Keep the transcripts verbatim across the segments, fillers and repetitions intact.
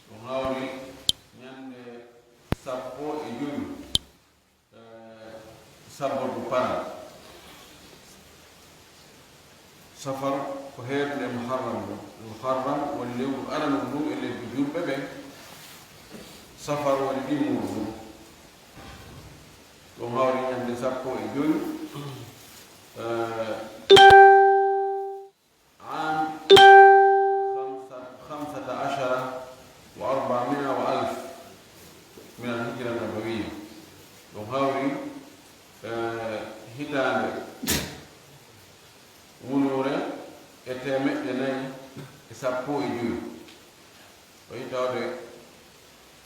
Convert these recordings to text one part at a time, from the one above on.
Ɗum hawri ñande sappo e jowi, eh, sabbordu paral. Safar ko heedude Muharram ndu. Muharram woni lewru arandu ndu e lebbi julɓe ɓe. Safar woni ɗimmuuru ndu. Ɗum hawri ñande sappo e jowi, eh, عام خمسة، خمسة عشر وأربعمائة وألف من الهجرة النبوية. Ɗum hawri, eh, hitaande wuluure e teemeɗɗe nayi e sappo e jowi. O yi tawde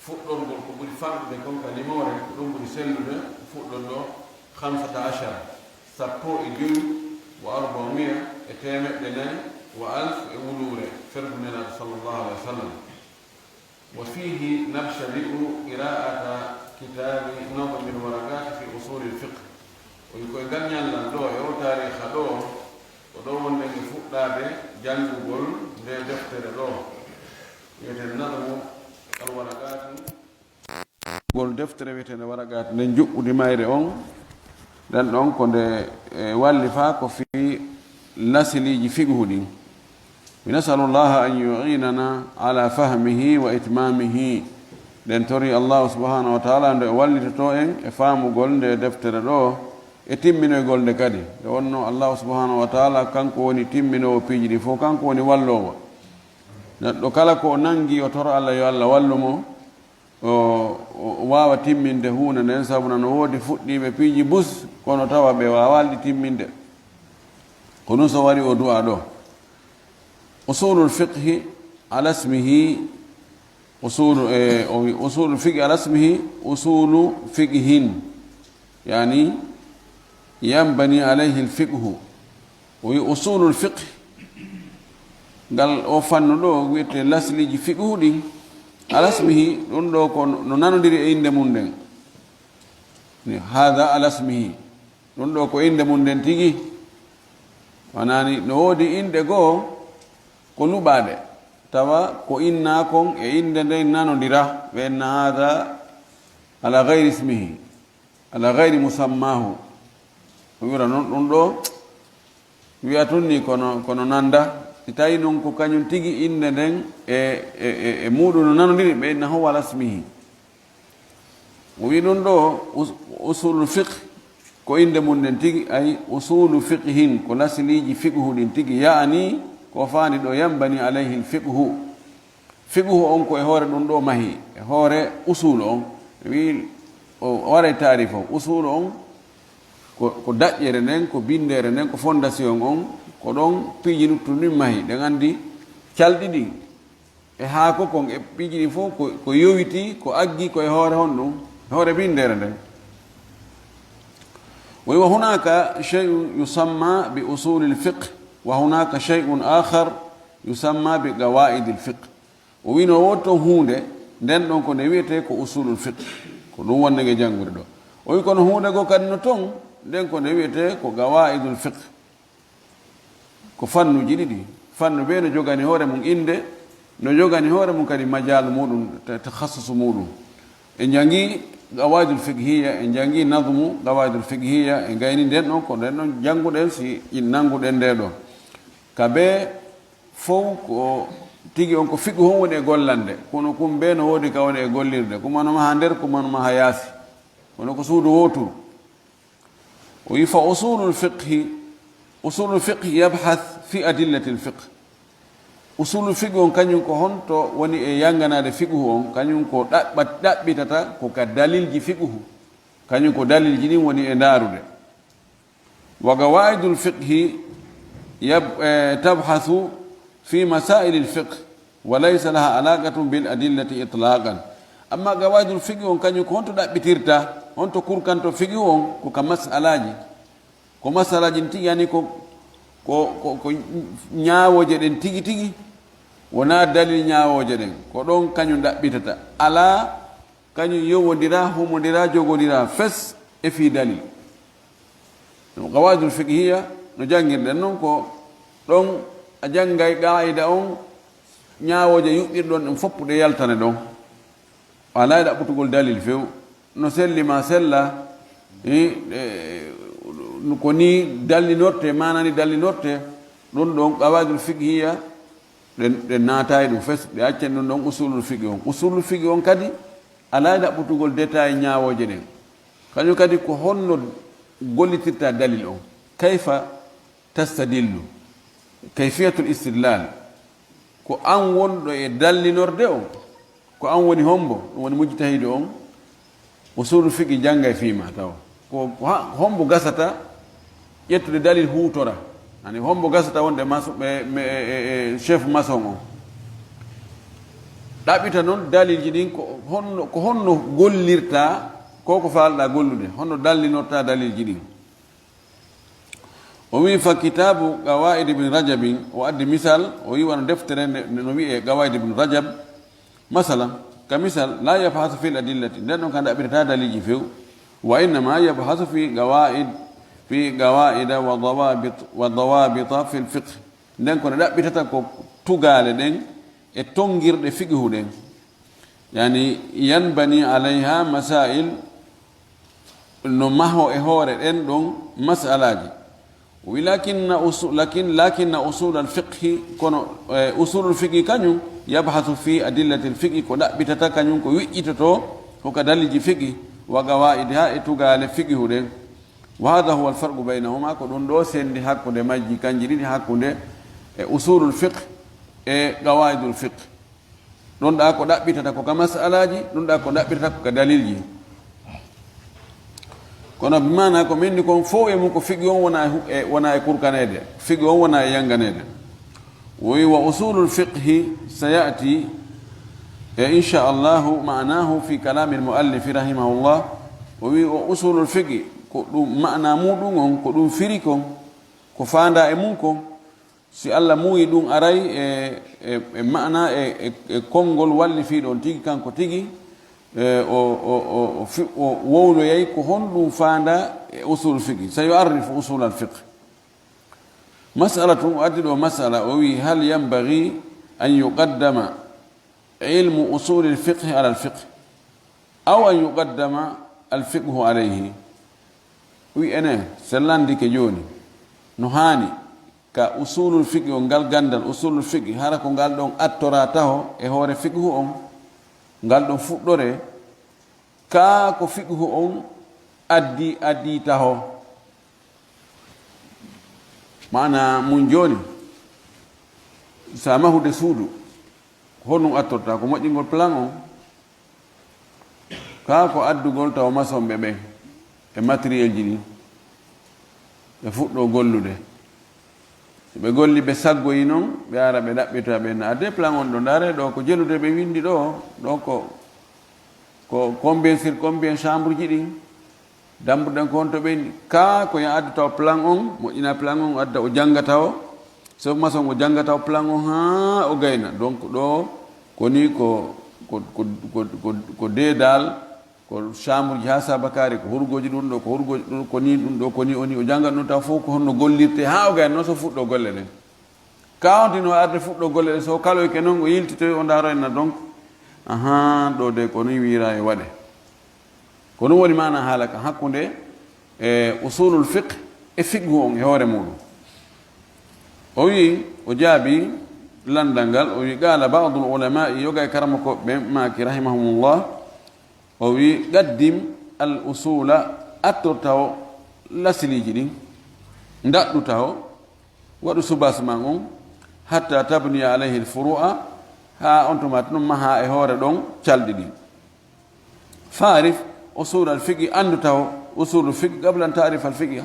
fuɗɗorgol ko ɓuri fanɗude kon ka limoore, ko ɗum ɓuri sellude, fuɗɗorɗo خمسة عشر, sappo e jowi, وأربعمائة, e teemeɗɗe nayi, وألف, e wuluure, fergu Nelaaɗo sallallahu alayhi wa sallam. وفيه نبتدئ قراءة كتاب نظم الورقات في أصول الفقه. O yi koye ngal ñallal ɗo, e o taariikha ɗo, ko ɗo wonɗen e fuɗɗaade janngugol nde deftere ɗo. Wiyetee Nadmu al Waraqaati. Ngol deftere wiyeteende Waraqaati, nden njuɓɓudi mayre on, nden ɗon ko nde, e, wallifa ko fii lasiliiji fiqhu ɗin. ونسأل الله أن يعيننا على فهمه وإتمامه. Ɗen tori Allahu subhanahu wa ta'ala nde o wallitoto en e faamugol nde deftere ɗo, e timminoygol nde kadi. Nde wonno Allahu subhanahu wa ta'ala kanko woni timminoowo piiji ɗi fof, kanko woni walloowo. Neɗɗo kala ko o nangi, o toro Allah yo Allah wallu mo, o, o waawa timminde huunde nden, sabu no woodi fuɗɗiiɓe piiji bus, kono tawa ɓe waawaali ɗi timminde. Ko ɗum so wari o du'a ɗo. Usulul fiqhi ala ismihi, usulu, e, o wi usulul fiqhi ala ismihi, usulu fiqhin. Yani, yanbani alayhi al-fiqhu. O wi usulul fiqh. Ngal o fannu ɗo wiyetee lasliiji fiqhu ɗin. Ala ismihi, ɗum ɗo ko no nanondiri e innde mum nden. Ni, hada ala ismihi. Ɗum ɗo ko innde mum nden tigi. Wanaani, no woodi inɗe goo ko luɓaaɗe. Tawa ko innaa kon e innde nden nanondira. Ɓe inna hada ala gayri ismihi. Ala gayri musammaahu. O wi'ra noon ɗum ɗo, wi'a tun ni kono, kono nanda. Si tawi noon ko kañum tigi innde nden e, e, e, e muuɗum no nanondiri, ɓe inna huwa ala ismihi. O wi ɗum ɗo us-, usulul fiqh, ko innde mum nden tigi, ay usulu fiqhin, ko lasiliiji fiqhu ɗin tigi, yaani ko faandi ɗo yanbani alayhi al fiqhu. Fiqhu on ko e hoore ɗum ɗo mahi, e hoore usulu on. Wi o waray taarif on. Usulu on ko, ko daƴƴere nden, ko binndere nden, ko fondation on, ko ɗon piiji luttuɗi ɗin mahi. Ɗen anndi calɗi ɗin. E haako kon, e piiji ɗin fof ko, ko yowiti, ko aggi, ko e hoore honɗum? E hoore binndere nden. O wi, "Wa hunaka shay'un yusamma bi usulil fiqh, wa hunaka shay'un akhar yusamma bi qawaidil fiqh." O wi no woodi ton huunde, nden ɗon ko nde wiyetee ko usulul fiqh. Ko ɗum wonde nge janngude ɗo. O wi kono huunde goo kadi no ton, nden ko nde wiyetee ko qawaidul fiqh. Ko fannuuji ɗiɗi. Fannu bee no jogani hoore mum innde, no jogani hoore mum kadi majaal muuɗum, ta-, takhassus muuɗum. En njanngi qawaidul fiqhiyya, en njanngi nazmu qawaidul fiqhiyya, en gayni nden ɗon, ko nden ɗon jannguɗen si in nannguɗen nde ɗo. Ka bee fow ko tigi on ko fiqhu on woni e gollande. Kono kum bee no woodi ka woni e gollirde. Kum ano maha nder, kum ano maha yaasi. Kono ko suudu wooturu. O wi fa usulul fiqhi, usulul fiqhi yabhath fi adillatil fiqh. Usulul fiqh on kañum ko honto woni e yannganaade fiqhu on, kañum ko ɗaɓɓa-, ɗaɓɓitata ko ka dalilji fiqhu. Kañum ko dalilji ɗin woni e ndaarude. Wa qawaidul fiqhi yab-, eh, tabhathu fi masailil fiqh. Wa laysa laha alaqatun bil adillati itlaqan. Amma qawaidul fiqh on kañum ko honto ɗaɓɓitirta, honto kurkanto fiqh on ko ka masalaaji. Ko masalaaji ɗin tigi yani ko, ko, ko, ko ñaawooje ɗen tigi tigi, wonaa dalil ñaawooje ɗen. Ko ɗon kañum ɗaɓɓitata. Alaa kañum yowondira, humondira, jogodira fes e fii dalil. Ɗum qawaidul fiqhiyya no janngirɗen non ko ɗon a janngay qaida on, ñaawooje yuɓɓirɗon ɗum fof ɗe yaltane ɗon. O alaa e ɗaɓɓutugol dalil few. No selli ma sella, eh, eh, ko ni dallinorte, maana ni dallinorte, ɗum ɗon qawaidul fiqhiya, ɗe, ɗe naata e ɗum fes, ɗe accen ɗum ɗon usulul fiqhi on. Usulul fiqhi on kadi, alaa e ɗaɓɓutugol détail ñaawooje ɗen. Kañum kadi ko honno gollitirta dalil on? Kayfa tastadillu? Kayfiyatul istidlal. Ko an wonɗo e dallinorde on, ko an woni hombo, ɗum woni mujtahidu on, usulul fiqhi janngay fii ma taw. Ko, ko ha-, hombo gasata ƴettude dalil huutora? Ani hombo gasata wonde maso-, ɓe, ɓe, e, e, e, chef maçon on? Ɗaɓɓita noon dalilji ɗin ko honno, ko honno gollirta ko ko faalɗa gollude, honno dallinorta dalilji ɗin. O wi fa kitaabu Qawaid ibn Rajabin, o addi misal, o wi wano deftere nde, nde no wi'e Qawaid ibn Rajab, masalan, ka misal, la yabhasu fil adillati, nden ɗon ka ɗaɓɓirata dalilji few, wa innama yabhasu fi qawaid, fi qawaida wa dawabit, wa dawabita fil fiqh. Nden ko ne ɗaɓɓitata ko tugaale ɗen e tongirɗe fiqhu ɗen. Yani, yanbani alayha masail, no maho e hoore ɗen ɗon mas'alaaji. O wi, lakinna usu-, lakin, lakinna usul al fiqhi, kono, eh, usulul fiqhi kañum, yabhasu fi adillatil fiqhi, ko ɗaɓɓitata kañum ko wiƴƴitoto, ko ka dalilji fiqhi, wa qawaidiha, e tugaale fiqhu ɗen. Wa hadha huwa al farqu baynahuma, ko ɗum ɗo sendi hakkunde majji kanji ɗiɗi, hakkunde e usulul fiqh e qawaidul fiqh. Ɗum ɗa ko ɗaɓɓitata ko ka mas'alaaji, ɗum ɗa ko ɗaɓɓitata ko ka dalilji. Kono bi maana ko menni kon fow e mum ko fiqi on wona e hu-, e, wona e kurkaneede, fiqi on wona e yanganeede. O wi, wa usulul fiqhi sayati, e inchallahu ma'anahu fi kalami al muallifi rahimahullah. O wi, o usulul fiqhi ko ɗum maana muɗum on, ko ɗum firi kon, ko faanda e mum kon. Si Allah muuyi ɗum aray e, e, e maana e, e, e konngol wallifiiɗo on tigi, kanko tigi, e, o, o, o, o fi-, o wowloyay ko honɗum faanda e usul fiqi. Sa yu'arrifu usul al fiqh. Mas'ala tun, o addi ɗo mas'ala, o wi, hal yanbaghi an yuqaddama ilmu usul al fiqh ala al fiqh, aw an yuqaddama al fiqhu alayhi? Wi ene, sellandike jooni, no haani ka usulul fiqhi on, ngal gandal usulul fiqhi, hara ko ngal ɗon attora taho e hoore fiqhu on, ngal ɗon fuɗɗore, kaa ko fiqhu on addi, addi taho? Maana mun jooni, sa mahude suudu, honɗum attorta? Ko moƴƴingol plan on, kaa ko addugol taw masonɓe ɓen e matériel ji ɗin, ɓe fuɗɗo gollude. So ɓe golli, ɓe saggoyi non, ɓe ara ɓe ɗaɓɓita, ɓe na adde plan on ɗo, ndaare ɗo ko jenude ɓe windi ɗo, ɗo ko, ko combien sur combien chambre ji ɗin, dambuɗen ko honto ɓe ni. Kaa ko ya addu taw plan on, moƴƴina plan on, adda o jangata o, so mason o jangata o plan on haa o gayna. Donc ɗo ko ni ko, ko, ko, ko, ko, ko dedal, ko chambre ji haa sabakare, ko hurgoji ɗum ɗo, ko hurgoji ɗum, ko ni ɗum ɗo, ko ni o ni, o janga ɗum taw fof ko honno gollirte haa o gayna noon so fuɗɗo golle ɗen. Ka on tino arde fuɗɗo golle ɗen, so kaloyke noon o yiltitoy o ndaroyna donc, ahan, ɗo de ko ni wiira e waɗe. Ko ɗum woni maana haala ka hakkunde e usulul fiqh e fiqhu on e hoore muɗum. O wi, o jaabi landal ngal, o wi, qala ba'dul ulama'i, yoga e karamoko ɓe maaki rahimahumullah, o wi, qaddim al usula, attor taw lasiliji ɗin, ndaɗɗu taw, waɗu soubassement on, hatta tabniya alayhi al furu'a, ha on tuma tun maha e hoore ɗon calɗi ɗin. Fa'rif usul al fiqh, anndu taw usul al fiqh qabla an ta'rif al fiqh.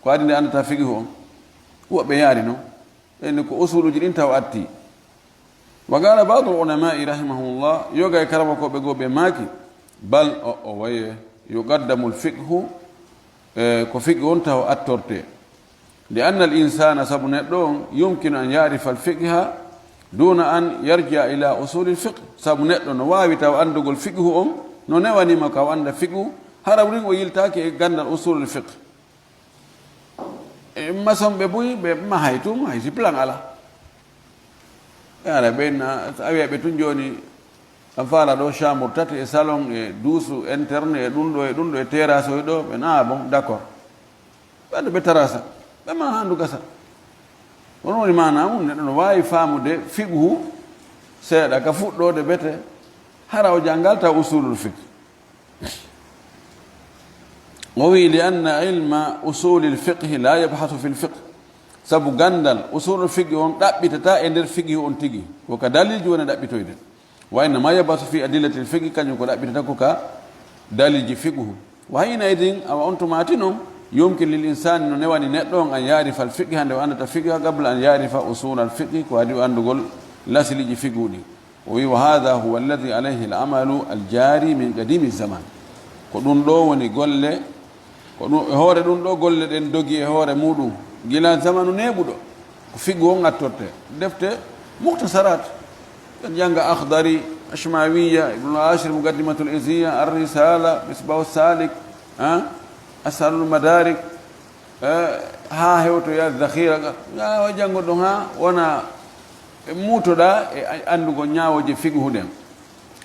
Ko adi nde anndata fiqh on. Woɓɓe yaari non. Ɓen ko usuluji ɗin taw atti. Wa qala ba'dul ulama'i rahimahumullah, yoga e karamokoɓe goo ɓe maaki, bal o, o waye, yuqaddamu al fiqhu, e, ko fiqh on taw attorte. Li anna al insana, sabu neɗɗo on, yumkinu an ya'rifa al fiqha duna an yarji'a ila usuli al fiqh. Sabu neɗɗo no waawi taw anndugol fiqhu on, no newanima ka o annda fiqhu, hara wurin o yiltaaki e ganndal usul al fiqh. E mason ɓe buy, ɓe mahay tun, hay si plan ala. Ara ɓe na a wiya ɓe tun jooni, a faala ɗo chambre tati e salon e douche interne e ɗum ɗo e ɗum ɗo e terrasse o e ɗo, ɓe na bon, d'accord. Ɓe ɗo ɓe tarasa, ɓe ma handu gasa. Kono woni maana mum, neɗɗo no waawi faamude fiqhu seeɗa ka fuɗɗoode bete, hara o janngal taw usulul fiqh. O wi, li anna ilma usulil fiqhi la yabhasu fil fiqh. Sabu ganndal usulul fiqhi on ɗaɓɓitata e nder fiqhi on tigi. Ko ka dalilji woni ɗaɓɓitoyde. Wa innama yabhasu fi adillatil fiqhi, kañum ko ɗaɓɓitata ko ka dalilji fiqhu. Wa hina idin, awa on tuma ti non, yumkin lil insani, no newani neɗɗo on, an yarifa al fiqha, nde o anndata fiqha, qabla an yarifa usul al fiqhi, ko adi o anndugol lasiliji fiqhu ɗi. O wi, wa hadha huwa alladhi alayhi al amalu al jari min qadimi zaman. Ko ɗum ɗo woni golle, ko ɗum, e hoore ɗum ɗo golle ɗen dogi e hoore muɗum. Gila zamanu neɓuɗo, ko fiqhu on attorte. Defte muhtasarat. En jannga Akhdari, Ashmawiya, Ibn Ashir, Muqaddimatul Iziya, Ar-Risala, Misbahu Salik, ha? Ashalul Madarik, eh, ha hewtoya Zakhira ga. Nga o janngo ɗon ha wona e muutoɗa e anndugol ñaawoje fiqhu ɗen.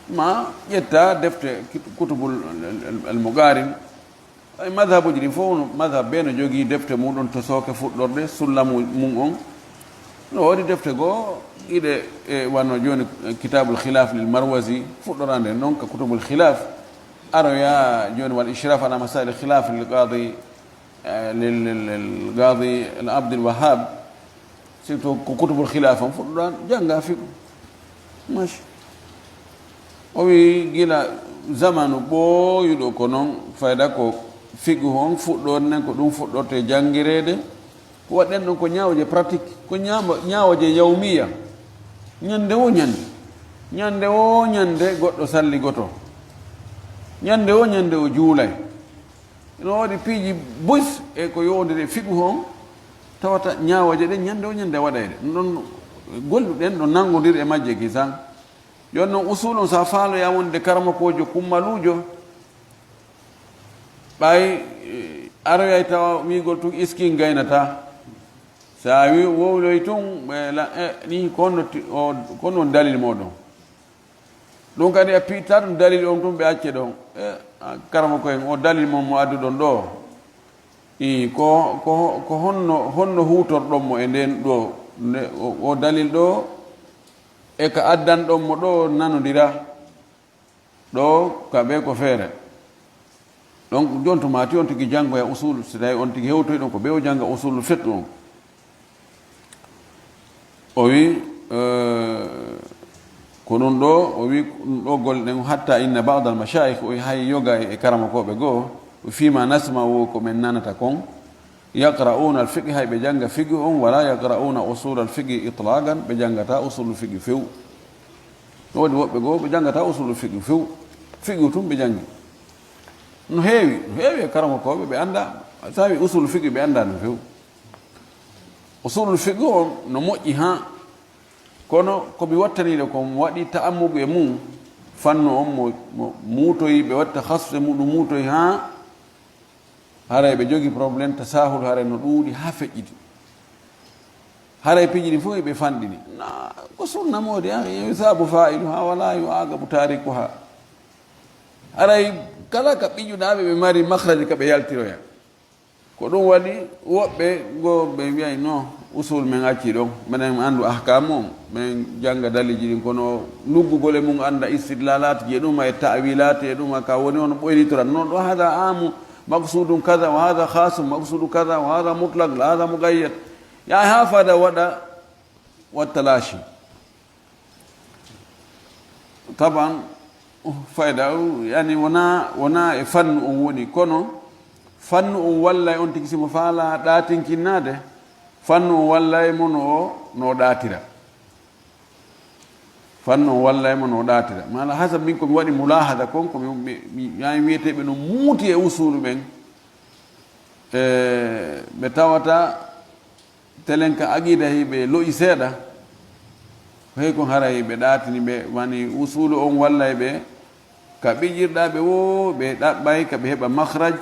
Ma ƴetta defte kit-, Kutubul al-, al-, al-Muqarin. Ay madhabuji ɗin fof, no madhab be no jogii defte muɗum to sooke fuɗɗorde, sulla mu-, mum on. No woodi defte goo, iɗe e wano jooni, eh, Kitabul Khilaf lil Marwazi, fuɗɗorande noon ka Kutubul Khilaf. Aroya jooni wal Ishraf ala Masail Khilaf lil Qadi, eh, lil, lil, lil Qadi al Abdul Wahhab. Surtout ko Kutubul Khilaf on fuɗɗoɗa jannga fiqhu. Mash. O wi gila zamanu ɓooyuɗo ko noon, fayda ko fiqhu on fuɗɗoɗen, ko ɗum fuɗɗorte janngireede. Ko waɗɗen ɗon ko ñaawoje pratique, ko ñaamo-, ñaawoje yawmiya. Ñande wo ñande. Ñande wo ñande goɗɗo salligoto. Ñande wo ñande o juulay. No woodi piiji bus e ko yowondiri e fiqhu on, tawata ñaawoje ɗen ñande o ñande waɗayde. Ɗum ɗon golluɗen ɗo nanngodiri e majje kisan. Jooni noon usul on, so a faaloya wonde karamokoojo kummaluujo, ɓay, eh, aroyay tawa wiigol tun iskin gaynata. So a wi-, wowloy tun, ɓe la-, eh, ni ko honno ti-, o, ko honno dalil moɗon? Ɗum kadi a pitta ɗum dalil on tun, ɓe acce ɗon. Eh, a, karamoko en, o dalil mon mo adduɗon ɗo. I, ko, ko, ko honno, honno huutorɗon mo e nden ɗo? Nde, o, o dalil ɗo, e ka addanɗon mo ɗo nanodira. Ɗo ka ɓe ko feere. Donc, jooni to mati on tigi janngoya usul, si tawi on tigi hewtoy ɗon ko ɓe o jannga usul fiqh on. O wi, eh, ko ɗum ɗo, o wi, ɗum ɗo golle ɗen, hatta inna ba'd al mashayikh, o wi hay yoga e karamokooɓe goo, fima nasma wo ko men nanata kon, yaqra'una al fiqh, hay ɓe jannga fiqh on, wala yaqra'una usul al fiqh itlaqan, ɓe janngata usul fiqh few. No woodi woɓɓe goo, ɓe janngata usul fiqh few. Fiqh tun ɓe janngi. No heewi, no heewi e karamokooɓe ɓe annda, tawi usul fiqh ɓe annda no few. Usulul fiqh on no moƴƴi haa, kono ko mi wattaniiɗo ko mi waɗi ta'ammugu e mum, fannu on mo, mo muutoyi, ɓe watta khassu e muɗum muutoyi haa, haray ɓe jogi problème tasahul, haray no ɗuuɗi haa feƴƴiti. Haray piiji ɗin fof ɓe fanɗini. Na, ko sunna moodi, ah, yusabu fa'iluha wala yu'aqabu tarikuha. Haray kala ka ɓiƴuɗaaɓe ɓe mari makhraji ka ɓe yaltiroya. Ko ɗum waɗi woɓɓe goo ɓe wiyay, "No, usul men acci ɗon, menen anndu ahkam on, men jannga daliji ɗin, kono luggugol e mum annda istidlalat je ɗum e ta'wilat e ɗum ka woni on ɓoylitora. Non ɗo hada amu maqsudun kaza wa hada khasu maqsudu kaza wa hada mutlaq la hada muqayyad." Ya ha fada waɗa wattalashi. Taban, fayda, yani wona, wona e fannu on woni, kono fannu on wallay on tigi simo faala ɗatinkinnaade, fannu on wallay mo no, no ɗaatira. Fannu on wallay mo no ɗaatira. Mala hasab min ko mi waɗi mulahada kon, ko mi, mi, mi, yani wiyeteeɓe no muuti e usulu ɓen, e, ɓe tawata telen ka aqida hi ɓe lo'i seeɗa, ko hey kon haray ɓe ɗaatini ɓe, wani usulu on wallay ɓe, ka ɓiƴirɗa ɓe wo, ɓe ɗaɓɓay ka ɓe heɓa makhraj,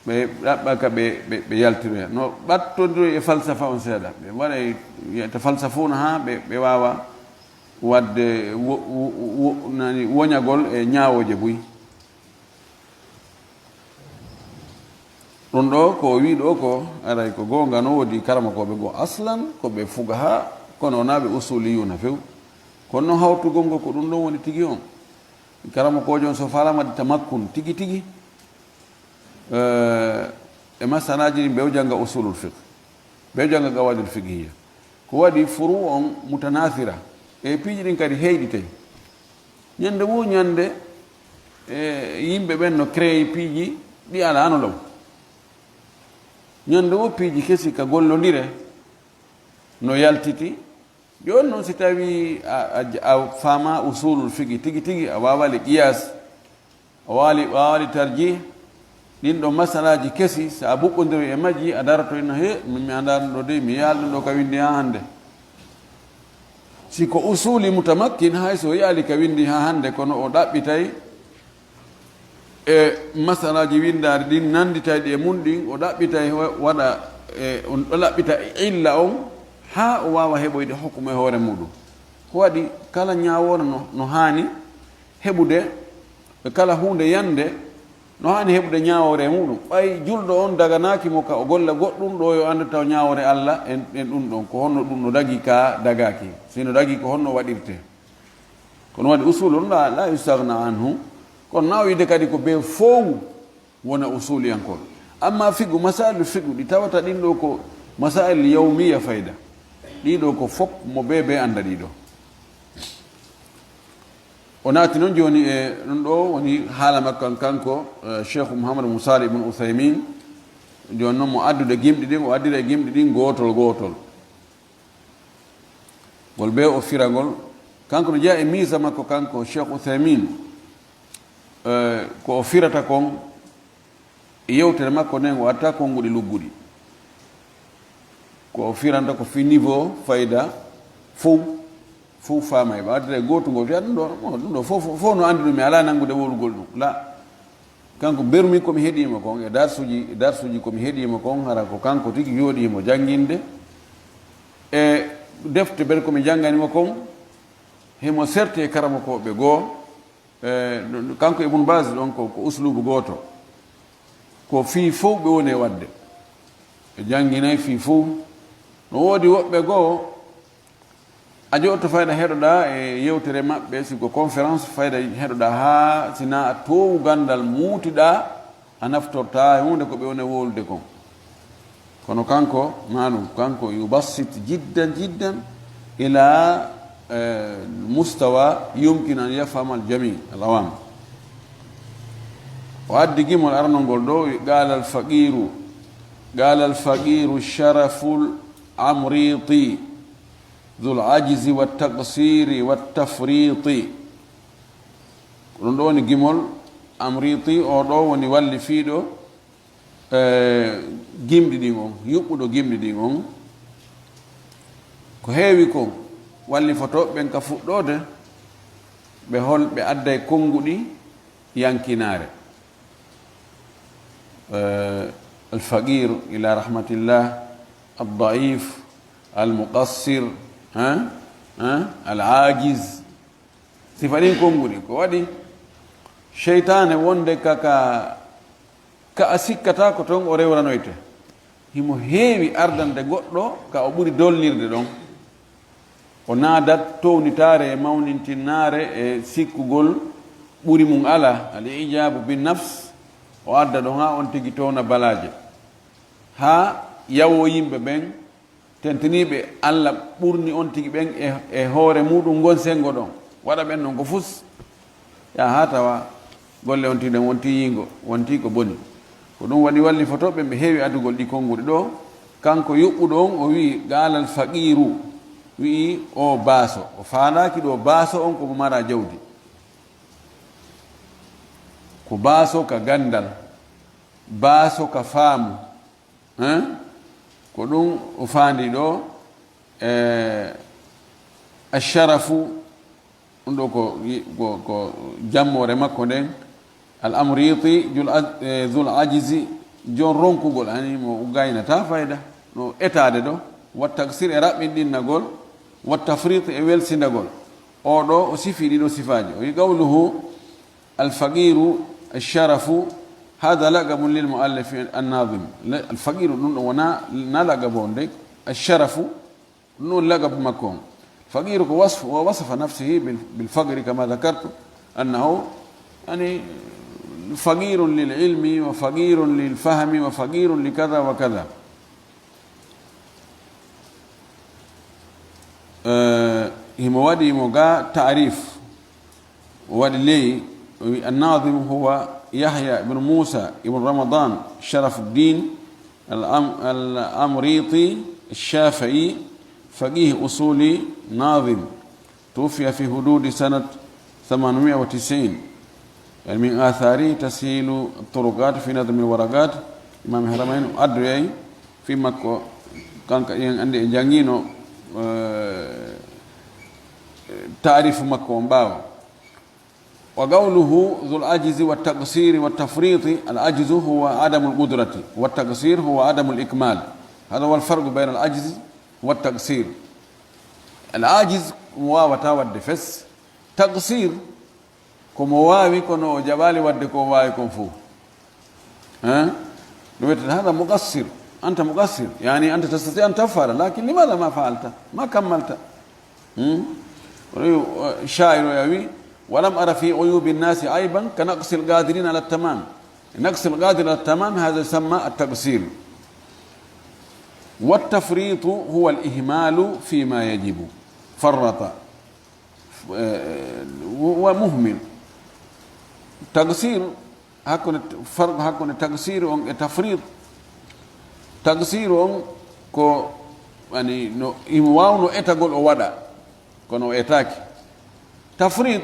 Ɓe ɗaɓɓa ka ɓe, ɓe, ɓe yaltiroya. No ɓattondiroy e falsafa on seeɗa. Ɓe mbaɗa e, wiyata falsafuuna haa ɓe, ɓe waawa waɗde wo-, wo-, wo-, nani woñagol e ñaawooje buy. Ɗum ɗo ko o wii ɗo ko aray ko goonga, no woodi karamokooɓe goo aslan ko ɓe fugaha, kono wonaa ɓe usuliyuuna few. Kono noon hawtugol ngo ko ɗum ɗon woni tigi on. Karamokoojo on so faalaama waɗde tamakkun tigi tigi, eh, e masalaaji ɗin ɓe o jannga usulul fiqh, ɓe o jannga qawaidul fiqhiyya. Ko waɗi furu on mutanasira, e piiji ɗin kadi heyɗitay. Ñande wo ñande, e, yimɓe ɓen no créé piiji ɗi alaa no law. Ñande wo piiji kesi ka gollondire no yaltiti. Jooni noon, si tawii a, a, a faama usulul fiqh tigi tigi, a waawaali qiyas, a waali, waawaali tarjih, ɗin ɗo masalaaji kesi, so a buɓɓondiroy e majji, a daroto ina, "He, min mi anndaa ɗum ɗo dey, mi yiyaali ɗum ɗo ka winndi haa hannde." Si ko usuli mutamakkin, hay so yiyaali ka winndi haa hannde, kono o ɗaɓɓitay e masalaaji winndaari ɗin, nannditayɗi e mun ɗin, o ɗaɓɓitay wa-, waɗa, e, on ɗo ɗaɓɓita illa on, haa o waawa heɓoyde hukmu e hoore muɗum. Ko waɗi kala ñaawoore no, no haani heɓude, e kala huunde yande no haani heɓude ñaawoore e muɗum. Ɓay julɗo on daganaaki mo ka o golla goɗɗum ɗo yo anndu taw ñaawoore Alla en, en ɗum ɗon, ko honno ɗum no dagi ka dagaaki? Si no dagi, ko honno waɗirte? Kono waɗi usul on la, la yustagna anhu. Kono na o wiide kadi ko ɓe fow wona usuliyankol. Amma fiqhu, masailu fiqhu ɗi tawata ɗin ɗo ko masail yawmiya fayda. Ɗi ɗo ko fop mo ɓe ɓe annda ɗi ɗo. O naati noon jooni e ɗum ɗo woni haala makko kan-, kanko, eh, Cheikh Mouhamadou Moussa Ibn Outhaymin. Jooni noon mo addude gimɗi ɗin, o addira e gimɗi ɗin gootol gootol. Ngol bee o fira ngol. Kanko no jeyaa e miisa makko kanko Cheikh Outhaymin, eh, ko o firata kon e yewtere makko nden, o addataa konnguɗi lugguɗi. Ko o firanta ko fii niveau fayda fow, fow faamay. Ɓe addata e gootu ngoo, fiya ɗum ɗo, mo ɗum ɗo fow, fow, fow no anndi ɗum, mi alaa nanngude wowlugol ɗum. La. Kanko mbermi ko mi heɗii mo kon, e darsuuji, e darsuuji ko mi heɗii mo kon, hara ko kanko tigi yooɗii mo jannginde. E defte ber ko mi janngani mo kon, himo serti e karamokooɓe goo. E, ɗum, kanko Ibn Baz ɗon ko, ko usluubu gooto. Ko fii fow ɓe woni e waɗde. Ɓe jannginay fii fow. No woodi woɓɓe goo, a joɗɗo fayda heɗoɗaa e yewtere maɓɓe, si ko conférence fayda heɗoɗaa haa si na a toowu ganndal muutiɗaa, a naftortaa e huunde ko ɓe woni e wowlude kon. Kono kanko, na ɗum, kanko yubassit jiddan, jiddan ila, eh, mustawa yumkin an yafhama al jami, al awam. O addi gimol arnol ngol ɗo, wi, qala al faqiru, qala al faqiru Sharaful Amriti, dhul ajzi wat taqsiri wat tafriti. Ko ɗum ɗo woni gimol Amriti, o ɗo woni wallifiiɗo, eh, gimɗi ɗin on, yuɓɓuɗo gimɗi ɗin on. Ko heewi kon, wallifotooɓe ɓen ka fuɗɗoode, ɓe hol-, ɓe adday konnguɗi yankinaare. Eh, al faqir ila rahmatillah, al daif, al muqassir, eh, eh, al ajiz. Sifa ɗin konnguɗi, ko waɗi seytaane wonde ka, ka, ka a sikkataa ko ton o rewranoyte. Himo heewi ardande goɗɗo ka o ɓuri dolnirde ɗon. O naadat townitaare e mawnintinnaare e sikkugol ɓuri mum alaa, al ijaabu bi nafs, o adda ɗon haa on tigi towna balaaje. Haa yawoo yimɓe ɓen, tentiniiɓe Alla ɓurni on tigi ɓen e, e hoore muɗum ngon senngo ɗon. Waɗa ɓen non ko fus. Yaa haa tawa golle on tigi ɗen wontii yiingo, wontii ko boni. Ko ɗum waɗi wallifotooɓe ɓen ɓe heewi addugol ɗi konnguɗi ɗo. Kanko yuɓɓuɗo on, o wi'i, "Qaalal faqiiru", wi'i o baaso. O faalaaki ɗo baaso on ko mo mara jawdi. Ko baaso ka ganndal, baaso ka faamu. Hein? Ko ɗum o faandi ɗo, eh, asharafu, ɗum ɗo ko, ko, ko jammoore makko nden, al amriti, jul aj-, eh, zul ajizi, jon ronkugol, ani mo gaynata fayda, no etaade ɗo, wa taksir e raɓɓinɗinnagol, wa tafrit e welsindagol. O ɗo o sifi ɗiɗo sifaaji. O wi qawluhu, "Al faqiru, al sharafu, hada laqabun lil muallif an-nazim." Le-, al faqiru, ɗum ɗo wona na laqabu on de, al sharafu, ɗum ɗon laqabu makko on. Faqiru ko wasf, wa wasafa nafsihi bil, bil faqri kama dhakartu, annahu, yani, faqirun lil ilmi wa faqirun lil fahmi wa faqirun li kada wa kada. Eh, himo waɗi mo ga ta'rif. O waɗi ley, o wi, "Annazim huwa Yahya ibn Musa ibn Ramadan Sharafuddin al-Am-, al-Amriti Shafi'i, faqih usuli nazim, tuwuffiya fi hududi sanat thamanmiya wa tis'in. Yani min athari tashilu turuqat fi nadmi al-waraqat." Imam Haramain addoyay fi makko, kanka en andi e jangino, eh, taarifu makko on ɓaawo. Wa qawluhu dhul ajzi wa taqsiri wa tafriti, al ajzu huwa adamu al qudrati, wa taqsir huwa adamu al ikmal. Hadha huwa al farqu bayna al ajzi wa taqsir. Al ajiz, mo wawata wadde fes. Taqsir, ko mo wawi kono o jaɓali wadde ko o wawi kon fof. Hein? Ɗum wiyetee hada muqassir. Anta muqassir. Yani anta tastati an tafala, lakin limadha ma faalta? Ma kammalta? Hmm? Woni, eh, shaa'iru o wi, "Walam ara fi uyubi nnasi ayban ka naqsil qadirina ala tamam." Naqsil qadir ala tamam, hada yusamma at-taqsir. Wa tafritu huwa al-ihmalu fi ma yajibu. Farrata. Eh, wa muhmil. Taqsir, hakkunde, farqu hakkunde taqsir on e tafrit. Taqsir on ko, yani, no, imo waawno etagol o waɗa, kono o etaaki. Tafrit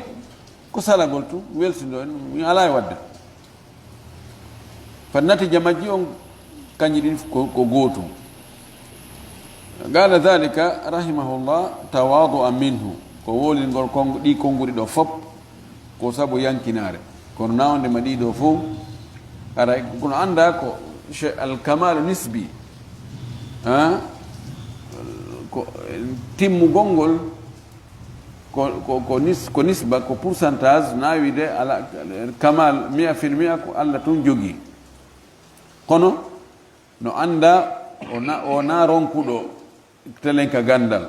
ko salagol tun, welsindo en, mi alaa e waɗde. Fa natija majji on, kanji ɗin ko, ko gootum. Qala dhalika rahimahullah tawadu'an minhu. Ko wolingol kon-, ɗi konguɗi ɗo fop, ko sabu yankinaare. Kono na wonde ma ɗi ɗo fof, ara kono annda ko she-, al kamalu nisbi. Ha? Ko timmugol ngol, ko, ko, ko nis-, ko nisba, ko pourcentage, na wiide ala, kamal mia fil mia ko Allah tun jogi. Kono no annda o na, o na ronkuɗo telenka gandal,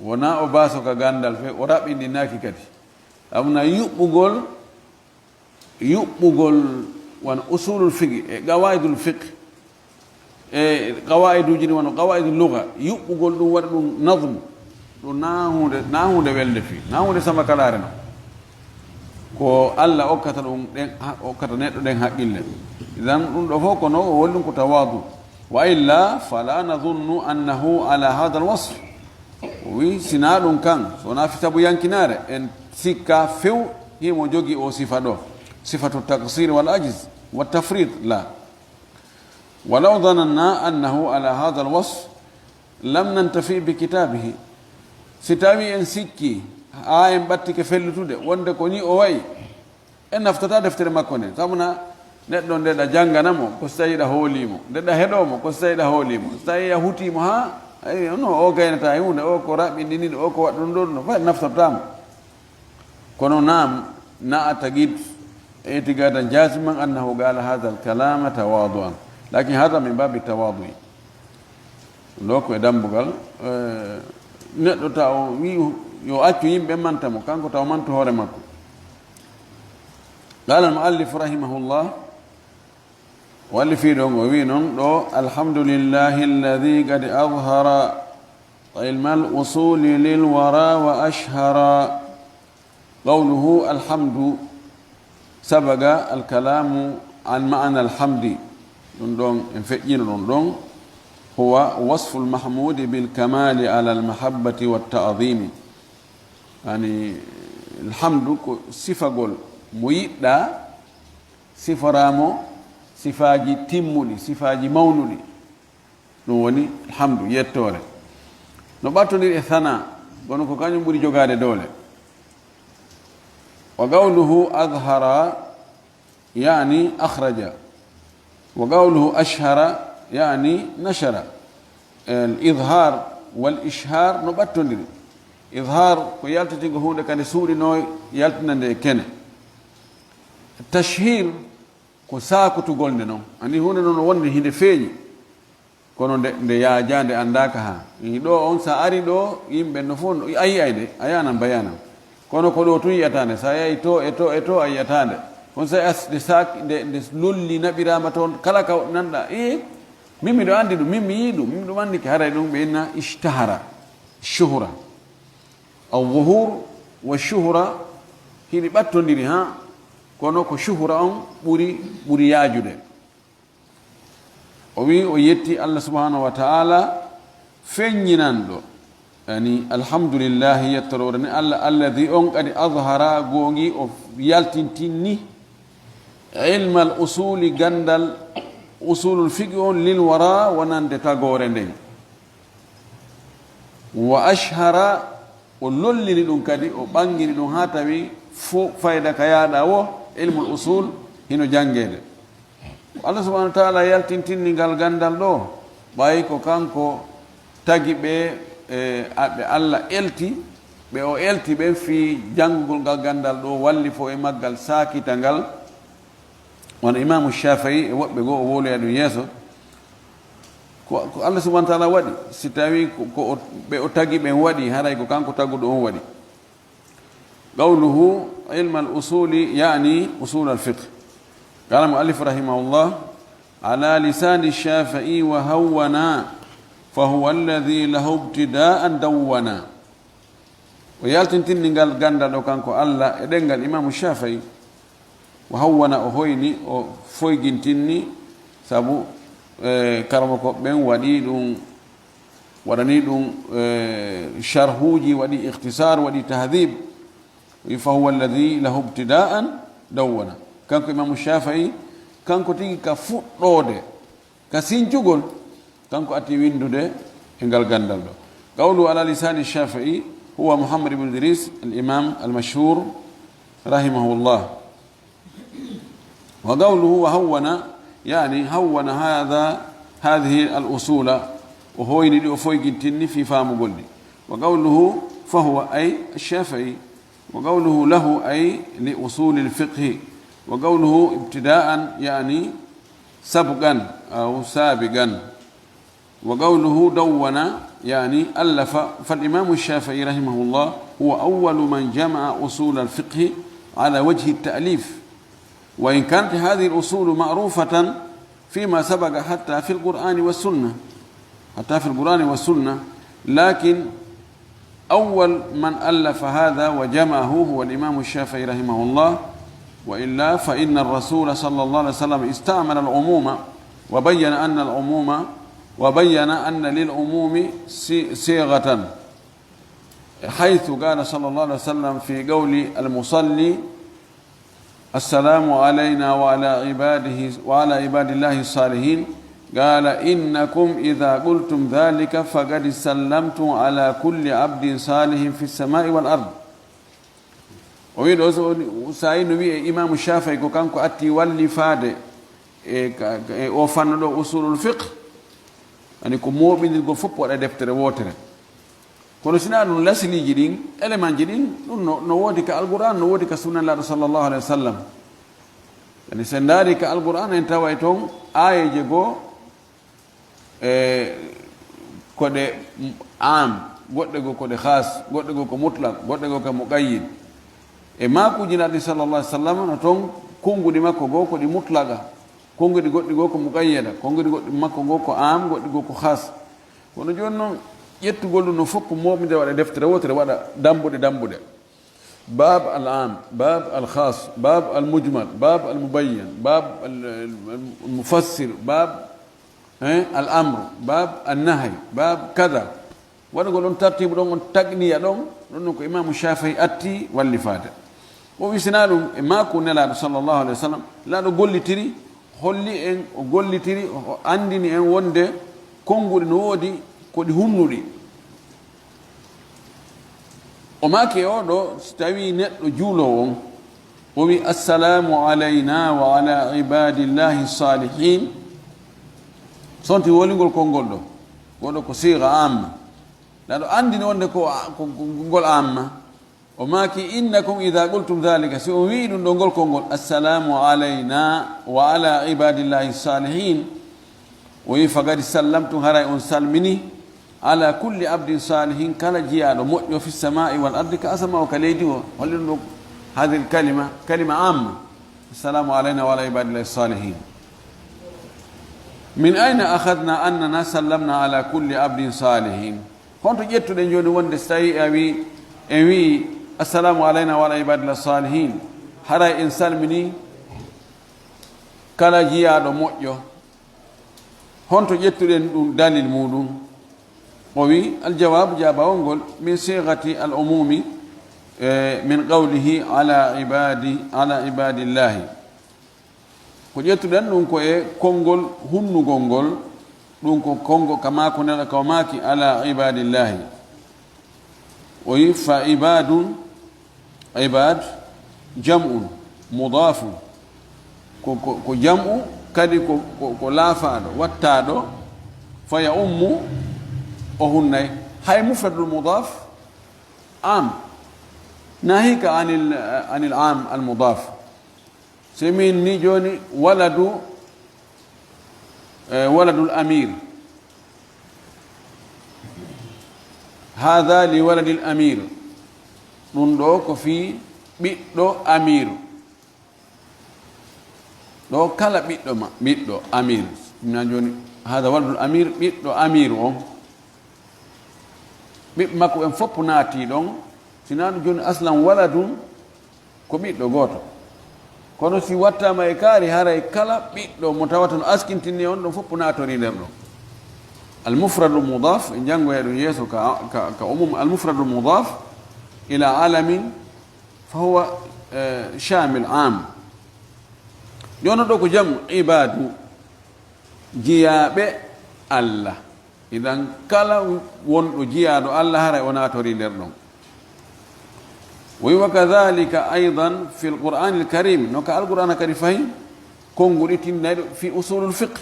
wona o baaso ka gandal fe, o raɓɓinɗinaaki kadi. Amna yuɓɓugol, yuɓɓugol wano usulul fiqh e qawaidul fiqh e qawaiduji ɗi wano qawaidul lugha, yuɓɓugol ɗum waɗa ɗum nazmu, ɗum na hunde, na hunde welde fii, na hunde samakalaare no. Ko Allah okkata ɗum ɗen, ha-, okkata neɗɗo ɗen haqqille. Idan ɗum ɗo fof ko no o woni ɗum ko tawadu. Wa illa fala nadhunnu annahu ala hadha alwasf. O wi, sina ɗum kan, so wona fi sabu yankinaare, en sikka few himo jogi o sifa ɗo. Sifatu taqsir wal ajiz wa tafrit la. Walaw dhananna annahu ala hadha alwasf lam nantafi bi kitabihi. Si tawi en sikki, haa en ɓattike fellutude, wonde ko ni o wayi, en naftata deftere makko nden. Sabu na neɗɗo nde ɗa janngana mo, ko si tawi ɗa hooli mo. Nde ɗa heɗo mo, ko si tawi ɗa hooli mo. Si tawi a huti mo haa, ay, no, o gaynata e huunde, o ko raɓɓinɗiniɗo, o ko waɗɗum ɗo, ɗum ɗo, fay naftortaa mo. Kono naam, na a tagit itiqadan jaziman annahu qala hadha al-kalama tawadu'an. Lakin hadha min babi tawadu'i. Ɗo ko e dambugal, eh, neɗɗo taw wi yo accu yimɓe manta mo, kanko taw mantu hoore makko. Qala al-muallif rahimahullah, o walli fii ɗon, o wi non ɗo, "Alhamdulillahi alladhi qad azhara ilma al-usuli lil wara wa ashhara." Qawluhu alhamdu sabaga alkalamu an ma'na alhamdi. Ɗum ɗon, en feƴƴino ɗum ɗon. Huwa wasfu almahmudi bil kamali ala almahabbati wa ta'zimi. Yani, alhamdu ko sifagol mo yiɗɗa, sifora mo sifaaji timmuɗi, sifaaji mawnuɗi. Ɗum woni alhamdu, yettoore. No ɓattondir e sana, kono ko kañum ɓuri jogaade doole. Wa qawluhu azhara, yani akhraja. Wa qawluhu ashhara, yani nashara. Al idhar wal ishhar no ɓattondiri. Idhar ko yaltitingo huunde kadi suuɗinoo yaltina nde e kene. Tashhir ko saakutugol nde noon. Andi huunde noon no wonde hinde feeñi. Kono nde, nde yaajaa, nde anndaaka haa. I ɗo on, so a ari ɗo, yimɓe no fof, no, a yi'ay nde, a yanan bayanan. Kono ko ɗo tun yi'ataa nde. So a yahi to e to e to, a yi'ataa nde. Kono so a as-, nde saak-, nde, nde lolli naɓiraama toon, kala ka nanɗa, "Ee, min miɗo anndi ɗum, min mi yii ɗum, min ɗum anndi ke." Haray ɗum ɓe inna ishtahara, shuhra. Al-zuhur wa shuhra hiɗi ɓattondiri, haa, kono ko shuhra on ɓuri, ɓuri yaajude. O wi, o yetti Allah subhanahu wa ta'ala, feññinanɗo. Yani, alhamdulillahi, yettoroore ni Allah, alladhi, on kadi, azhara, goongi, o yaltintinni, ilmal usuli, gandal usulul fiqh on, lil wara, wonande tagoore nden. Wa ashhara, o lollini ɗum kadi, o ɓangini ɗum haa tawi fo fayda ka yaaɗa wo, ilmul usul hino janngeede. Ko Allah subhanahu wa ta'ala yaltintinni ngal gandal ɗo, ɓay ko kanko tagi ɓe, e, a-, ɓe Allah elti, ɓe o elti ɓen fii janngugol ngal gandal ɗo, wallifo e maggal, saakita ngal. Wano Imaamu Shaafi'i e woɓɓe goo o wowloya ɗum yeeso. Ko, ko Allah subhanahu wa ta'ala waɗi, si tawi ko, ko o, ɓe o tagi ɓen waɗi, haray ko kanko taguɗo on waɗi. Qawluhu ilmal usuli, yani usul al fiqh. Qala muallif rahimahullah, ala lisani Shaafi'i wa hawwana, fa huwa alladhi lahu ibtida'an dawwana. O yaltintinni ngal gandal ɗo kanko Allah e ɗemngal Imaamu Shaafi'i. O hawwana, o hoyni, o foygintinni, sabu, e, karamoko ɓen waɗi ɗum, waɗani ɗum, e, sharhuuji, waɗi ikhtisar, waɗi tahdhib. Wi, fa huwa alladhi lahu ibtida'an dawwana. Kanko Imaamu Shaafi'i, kanko tigi ka fuɗɗoode, ka sincugol, kanko atti winndude e ngal gandal ɗo. Qawlu ala lisani Shaafi'i huwa Muhammad ibn Idris, al imam al mashhur, rahimahullah. Wa qawluhu wa hawwana, yani hawwana hadha, hadhihi al usula, o hoyni ɗi, o foygintinni fii faamugol ɗi. Wa qawluhu fa huwa ay Shaafi'i. Wa qawluhu lahu ay li usulil fiqhi. Wa qawluhu ibtida'an, yani sabqan aw sabiqan. Wa qawluhu dawwana, yani allafa. Fal imamu Shaafi'i rahimahullah huwa awwalu man jama'a usulal fiqhi ala wajhi ta'lif. Wa in kanat hadhihi al usulu ma'rufatan fima sabaqa hatta fil Qur'ani was sunnah, hatta fil Qur'ani was sunnah, lakin أول من ألف هذا وجمعه هو الإمام الشافعي رحمه الله، وإلا فإن الرسول صلى الله عليه وسلم استعمل العموم وبين أن العموم، وبين أن للعموم صي-، صيغة، حيث قال صلى الله عليه وسلم في قول المصلي: السلام علينا وعلى عباده، وعلى عباد الله الصالحين، قال: إنكم إذا قلتم ذلك فقد سلمتم على كل عبد صالح في السماء والأرض. O wi ɗo, so woni, so a no wi'e Imaamu Shaafi'i ko kanko atti wallifaade e ka, e o fannu ɗo usulul fiqh, ani ko mooɓindirgol fof waɗa deftere wootere. Kono sinaa ɗum, lasiliiji ɗin, elemanji ɗin, ɗum no, no woodi ka Alqur'aan, no woodi ka sunna Nelaaɗo sallallahu alaihi wa sallam. Yani, so en ndaari ka Alqur'aan, en taway toon aayeeje goo, e ko ɗe am, goɗɗe goo ko ɗe khaas, goɗɗe goo ko mutlaq, goɗɗe goo ko muqayyid. E maakuuji Nelaaɗo sallallahu alaihi wa sallam, no toon konnguɗi makko goo ko ɗi mutlaqa, konnguɗi goɗɗi goo ko muqayyada, konnguɗi goɗɗi makko goo ko am, goɗɗi goo ko khaas. Kono jooni noon, ƴettugol ɗum no fof ko mooɓinde waɗa deftere wootere, waɗa dambuɗe, dambuɗe. Baab al am, baab al khaas, baab al mujmal, baab al mubayyan, baab al, al, al mufassir, baab, eh, al amr, baab an nahy, baab kada. Waɗugol ɗon tartiibu ɗon, on tagniya ɗon, ɗon ɗon ko Imaamu Shaafi'i atti wallifaade. O wi sinaa ɗum e maaku Nelaaɗo sallallahu alaihi wa sallam, Nelaaɗo gollitiri, holli en, o gollitiri, o anndini en wonde konnguɗi no woodi ko ɗi hunnuɗi. O maaki e oo ɗoo, so tawii neɗɗo juuloowo on, o wi: "Assalamu alayna wa ala ibadillahi salihin." Sonti wolingol konngol ɗo, goɗo ko siira amma. Naɗo anndini wonde ko, ko, ko ngol amma. O maaki, innakum idha qultum dhalika, si on wi'i ɗum ɗo ngol konngol, assalamu alayna wa ala ibadillahi salihin, o wi fagadi sallamtum, haray on salmini, ala kulli abdin salihin, kala jiyaaɗo moƴƴo, fi sama'i wal ardi, ka asama o ka leydi o. Holli ɗum ɗo, hadhihi kalima, kalima amma. Assalamu alayna wa ala ibadillahi salihin. Min ayna akhadna annana sallamna ala kulli abdin salihin? Honto ƴettuɗen jooni wonde so tawi a wi, en wi, assalamu alayna wa ala ibadillah salihin, haray en salmini kala jiyaaɗo moƴƴo? Honto ƴettuɗen ɗum dalil muɗum? O wi, aljawab, jaabawol ngol, min sighati al umumi, eh, min qawlihi ala ibadi, ala ibadillahi. Ko ƴettuɗen ɗum ko e konngol hunnugol ngol, ɗum ko konngo kama ko nela kaw maaki ala ibadillahi. O yi fa ibadun, ibad, jam'un, mudafun. Ko, ko, ko jam'u, kadi ko, ko, ko laafaaɗo, wattaaɗo, fa ya ummu, o hunnay. Hay mufradul mudaf, am, nahika anil, anil am al mudaf. So min ni jooni, waladu, eh, waladul amir. Hadha li waladil amir. Ɗum ɗo ko fii ɓiɗɗo amiru. Ɗo kala ɓiɗɗo ma, ɓiɗɗo amir. Ɗum nan jooni, hadha waladul amir, ɓiɗɗo amiru on. Ɓiɓɓe makko ɓen fof naati ɗon. Sinaa ɗum jooni aslan waladun, ko ɓiɗɗo gooto. Kono si wattaama e kaari, haray kala ɓiɗɗo mo tawata no askintinni on, ɗon fof naatorii nder ɗon. Al mufradu mudaf, en janngoya ɗum yeeso ka, ka, ka umum. Al mufradu mudaf ila alamin, fa huwa, eh, shamil, am. Jooni ɗo ko jam ibadu, jiyaaɓe Allah. Idan kala wonɗo jiyaaɗo Allah, haray o naatorii nder ɗon. O wi, wa kadhalika aydan fil Qur'anil Karim, no ka Alqur'aana kadi fahi, konnguɗi tinnayɗo fi usulul fiqh.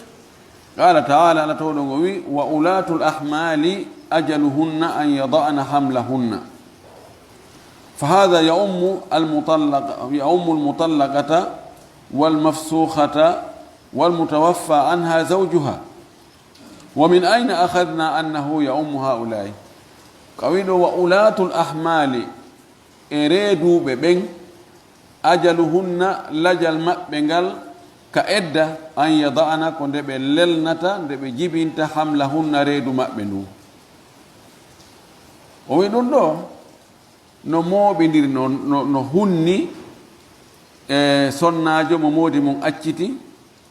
Qala ta'ala, Allah tawɗo ngo wi, wa ulatul ahmali ajaluhunna an yada'na hamlahunna. Fa hadha ya'ummu al-mutallaqa-, ya'ummu al-mutallaqata wal mafsukhata wal mutawaffa anha zawjuha. Wa min ayna akhadna annahu ya'ummu ha'ula'i? Ko wi ɗo, wa ulatul ahmali, e reeduɓe ɓen, ajaluhunna, lajal maɓɓe ngal, ka edda, an yada'na, ko nde ɓe lelnata, nde ɓe jibinta, hamlahunna, reedu maɓɓe ndu. O wi ɗum ɗo, no mooɓindiri, no, no, no hunni e sonnaajo mo moodi mum acciti,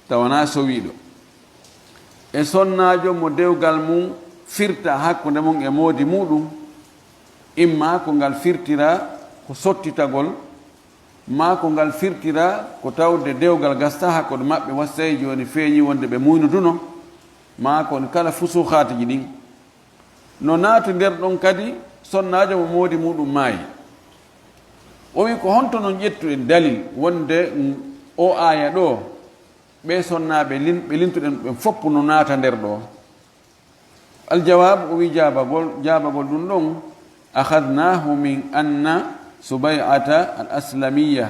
tawa na sowiiɗo. E sonnaajo mo dewgal mum firta hakkunde mum e moodi muɗum, imma ko ngal firtira ko sottitagol, maa ko ngal firtira ko tawde dewgal gasta hakkunde maɓɓe, wassay jooni feeñi wonde ɓe muynuduno, maa kon kala fusuhaatiji ɗin. No naati nder ɗon kadi sonnaajo mo moodi muɗum maayi. O wi, ko honto non ƴettuɗen dalil wonde o aaya ɗo, ɓe sonnaaɓe lin-, ɓe lintuɗen ɓen foppu no naata nder ɗo? Aljawab, o wi, jaabagol, jaabagol ɗum ɗon, akhadnahu min anna Subay'ata al-Aslamiyya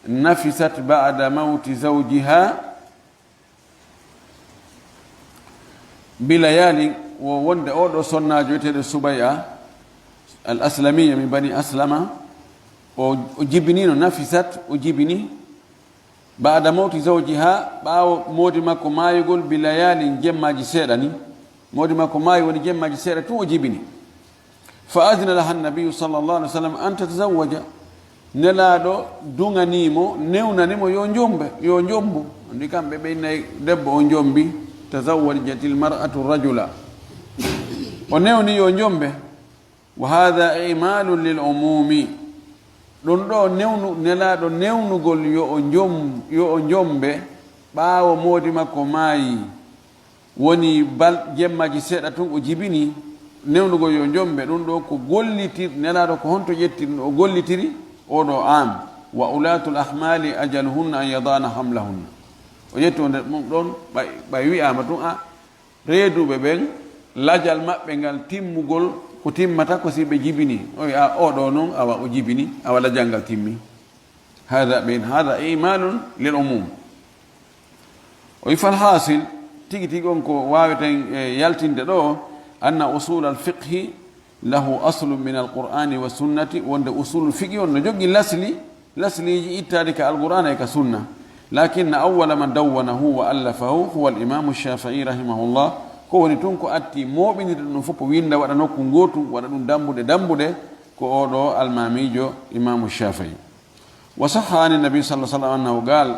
nafisat ba'da mawti zawjiha bilayali, wo wonde oɗo sonnaajo wiyeteeɗo Subay'a al-Aslamiyya min bani Aslama, o, o jibinino, nafisat, o jibini, ba'da mawti zawjiha, ɓaawo moodi makko maayugol, bilayalin, jemmaaji seeɗa ni. Moodi makko maayi woni jemmaaji seeɗa tun o jibini. Fa adina laha nabiyyu sallallahu alaihi wasallam an tatazawwaja. Nelaaɗo duŋanii mo, newnani mo yo jombe, yo jombu. Anndi kamɓe ɓe innay debbo o jombi, tazawwajatil mar'atu rajula. O newni yo jombe. Wa hadha i'malun lil umumi. Ɗum ɗo newnu-, Nelaaɗo newnugol yo o jom-, yo o jombe ɓaawo moodi makko maayi. Woni bal-, jemmaaji seeɗa tun o jibini newnugol yo jombe. Ɗum ɗo ko gollitir-, Nelaaɗo ko honto ƴetti ɗum o gollitiri oɗo am. Wa ulatul ahmali ajaluhunna an yada'na hamlahunna. O ƴetti o nder ɗum ɗon, ɓay, ɓay wi'aama tun, a, Reeduɓe ɓen, lajal maɓɓe ngal timmugol ko timmata ko si ɓe jibini. O wi'a, "O ɗo non, awa o jibini, awa lajal ngal timmi." Hada ɓen, hada imalun lil umum. O wi, "Fal hasil, tigi tigi on ko waaweten, e, yaltinde ɗo, anna usul al fiqhi lahu aslun min al qur'ani wa sunnati", wonde usul fiqhi on no jogi lasli, lasliji ittaade ka al qur'ana e ka sunna. Lakinna awwala man dawwanahu wa allafahu huwa al imamu Shafi'i rahimahullah. Ko woni tun ko atti mooɓinirde ɗum fof, winda waɗa nokku ngootu, waɗa ɗum dambuɗe dambuɗe, ko o ɗo almamiijo imamu Shafi'i. Wa sahha ani nabi sallallahu alaihi wasallam annahu qal,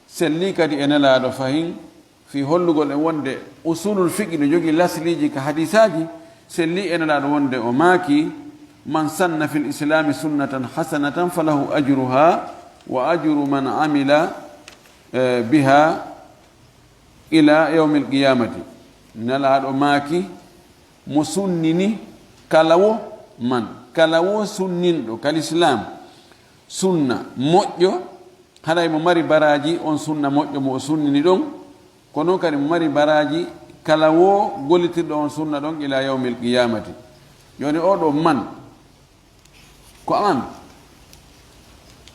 selli kadi e Nelaaɗo fahin, fi hollugol en wonde usulul fiqh no jogi lasliji ka hadisaaji, selli e Nelaaɗo wonde o maaki, "Man sanna fil islami sunnatan hasanatan falahu ajruha wa ajru man amila, eh, biha ila yawmil qiyamati." Nelaaɗo maaki, "Mo sunnini, kala wo man, kala wo sunninɗo ka lislaam sunna moƴƴo, haray mo mari baraaji on sunna moƴƴo mo o sunnini ɗon, ko non kadi mo mari baraaji kala wo gollitirɗo on sunna ɗon ila yawmil qiyamati." Jooni o ɗo man, ko an.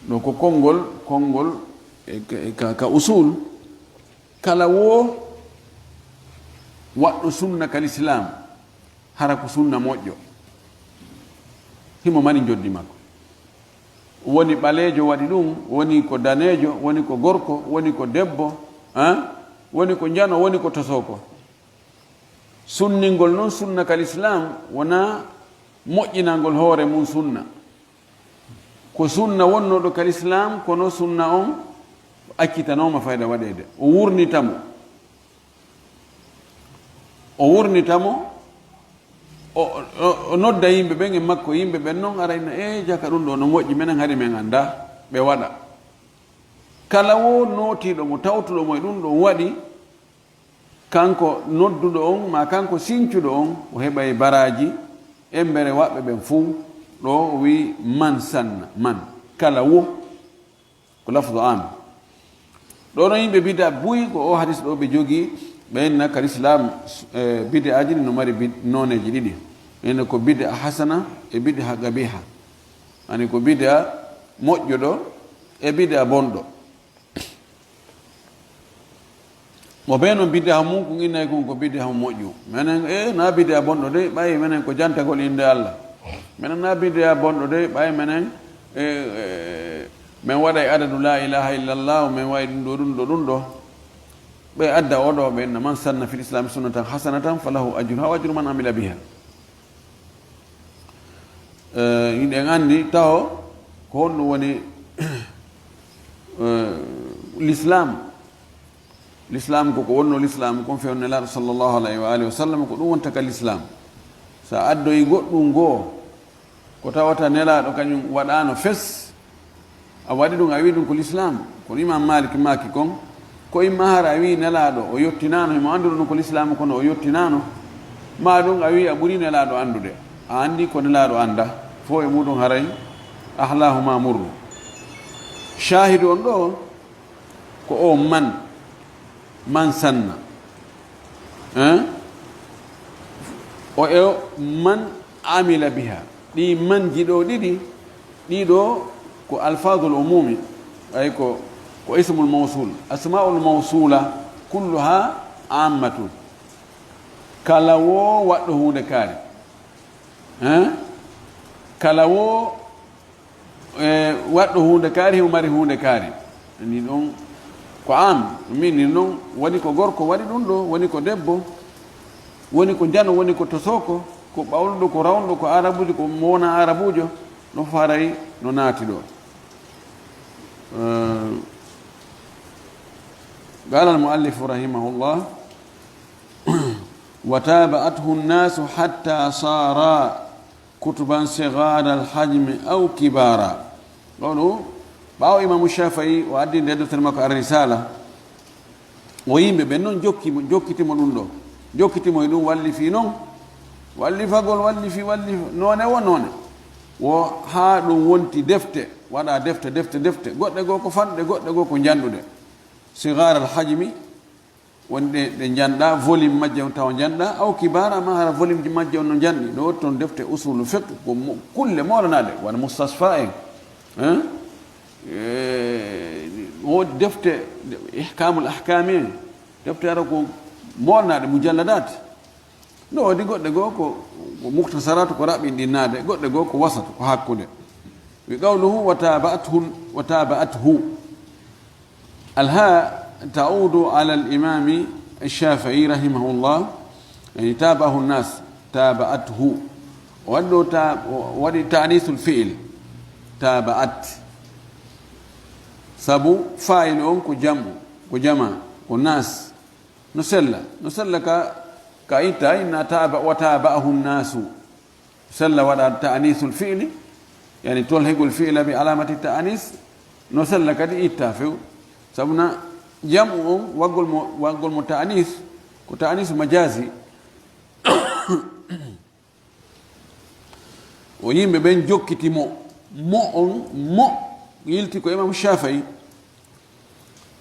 Ɗo ko konngol, konngol e, e ka, ka usul. Kala wo waɗɗo sunna ka lislaam, hara ko sunna moƴƴo. Himo mari njoddi makko. Woni ɓaleejo waɗi ɗum, woni ko daneejo, woni ko gorko, woni ko debbo, ah, woni ko njano, woni ko tosoko. Sunningol noon sunna kal Islam wonaa moƴƴinangol hoore mum sunna. Ko sunna wonnooɗo kal Islam, kono sunna on accitanooma fayda waɗeede. O wurnita mo. O wurnita mo, o, o, o nodda yimɓe ɓen e makko. Yimɓe ɓen noon arayna, "E jaka ɗum ɗo no moƴƴi, menen hari men annda." Ɓe waɗa. Kala wo nootiiɗo mo, tawtuɗo mo e ɗum ɗo waɗi, kanko nodduɗo on, maa kanko sincuɗo on, o heɓay baraaji embere waɓɓe ɓen fuu. Ɗo o wi'i, "Man sanna", man, kala wo, ko lafdu am. Ɗo no yimɓe bida buy, ko o hadis ɗo ɓe jogi, ɓe inna kal Islam, eh, bid'aji ɗi no mari bid-, nooneeji ɗiɗi. Ɓe inna ko bid'a hasana e bid'a qabiha. Ani ko bid'a moƴƴuɗo e bid'a bonɗo. Mo ɓe noon bid'a mum ko innay kon ko bid'a moƴƴu. Menen, e, na bid'a bonɗo de, ɓay menen ko jantagol innde Allah. Menen na bid'a bonɗo de, ɓay menen, e, e, men waɗay adadu la ilaha illallah, men waɗi ɗum ɗo, ɗum ɗo, ɗum ɗo. Ɓe adda o ɗo, ɓe inna, "Man sanna fil Islam sunnatan hasanatan falahu ajruha wa ajru man amila biha." Eh, hiɗen anndi taho ko honɗum woni, eh, l'islam. L'islam ko ko wonno l'islam kon fewndo Nelaaɗo sallallahu alayhi wa alihi wa sallam, ko ɗum wonta ka l'islam. Sa addoyi goɗɗum goo, ko tawata Nelaaɗo kañum waɗaano fes, a waɗi ɗum, a wi'i ɗum ko l'islam. Kono Imam Malik maaki kon, ko imma hara a wi'i Nelaaɗo o yottinaano, himo annduɗo ɗum ko l'islam, kono o yottinaano. Maa ɗum a wi'i a ɓuri Nelaaɗo anndude. A anndi ko Nelaaɗo annda. Fof e muɗum haray ahlahuma murru. Shaahidu on ɗo, ko o man, man sanna. Hein? O e o man amila biha. Ɗi manji ɗo ɗiɗi, ɗi ɗo ko alfadul umumi, ay ko, ko ismul mawsul. Asmaul mawsula kulluha ammatun. Kala wo waɗɗo huunde kaari. Hein? Kala wo, e, waɗɗo huunde kaari, himo mari huunde kaari. Ni ɗon ko am, min ni noon, woni ko gorko waɗi ɗum ɗo, woni ko debbo, woni ko njano, woni ko tosoko, ko ɓawluɗo, ko rawnɗo, ko arabujo, ko mo wona arabujo, no faray no naati ɗo. Eh, قال المؤلف رحمه الله: "وتابعته الناس حتى صار كتبا صغار الحجم أو كبارا." Ɗo ɗo, ɓaawo Imaamu Shaafi'i o addi nde deftere makko Ar-Risaala, o yimɓe ɓen noon jokki mo, jokkiti mo ɗum ɗo. Jokkiti mo e ɗum wallifii noon. Wallifagol, wallifi, wallifi, noone wo noone. Wo haa ɗum wonti defte, waɗa defte, defte, defte. Goɗɗe goo ko fanɗuɗe, goɗɗe goo ko njanɗuɗe. Sigaar al-hajmi, woni ɗe, ɗe njanɗa, volume majje on tawa njanɗa, aw kibara, ma hara volume ji majje on no njanɗi. No woni toon defte usulu fiqh, ko mo-, kulle moolanaaɗe, wona mustasfa en. Hein? Eh, woodi defte, ihkamul ahkami en, defte ara ko moolanaaɗe, mujalladat. No woodi goɗɗe goo ko, ko muktasaratu, ko raɓɓinɗinnaade, goɗɗe goo ko wasatu, ko hakkunde. Wi qawluhu wa tabaathu, wa tabaathu. Alha ta'udu ala al-imami Shafi'i rahimahullah, yani tabahu nas, tabaathu. O waɗi ɗo ta-, o waɗi ta'nisul fi'il, tabaat. Sabu fa'il on ko jam'u, ko jama, ko nas. No sella, no sella ka, ka itta, inna taba-, wa tabahu nasu. Sella waɗa ta'nisul fi'li, yani tolhigul fi'la bi alamati ta'nis, no sella kadi itta few. Sabu na jam'u on, waggol mo, waggol mo ta'nis, ko ta'nis majazi. O yimɓe ɓen jokkiti mo, mo on, mo yilti ko Imam Shafi'i.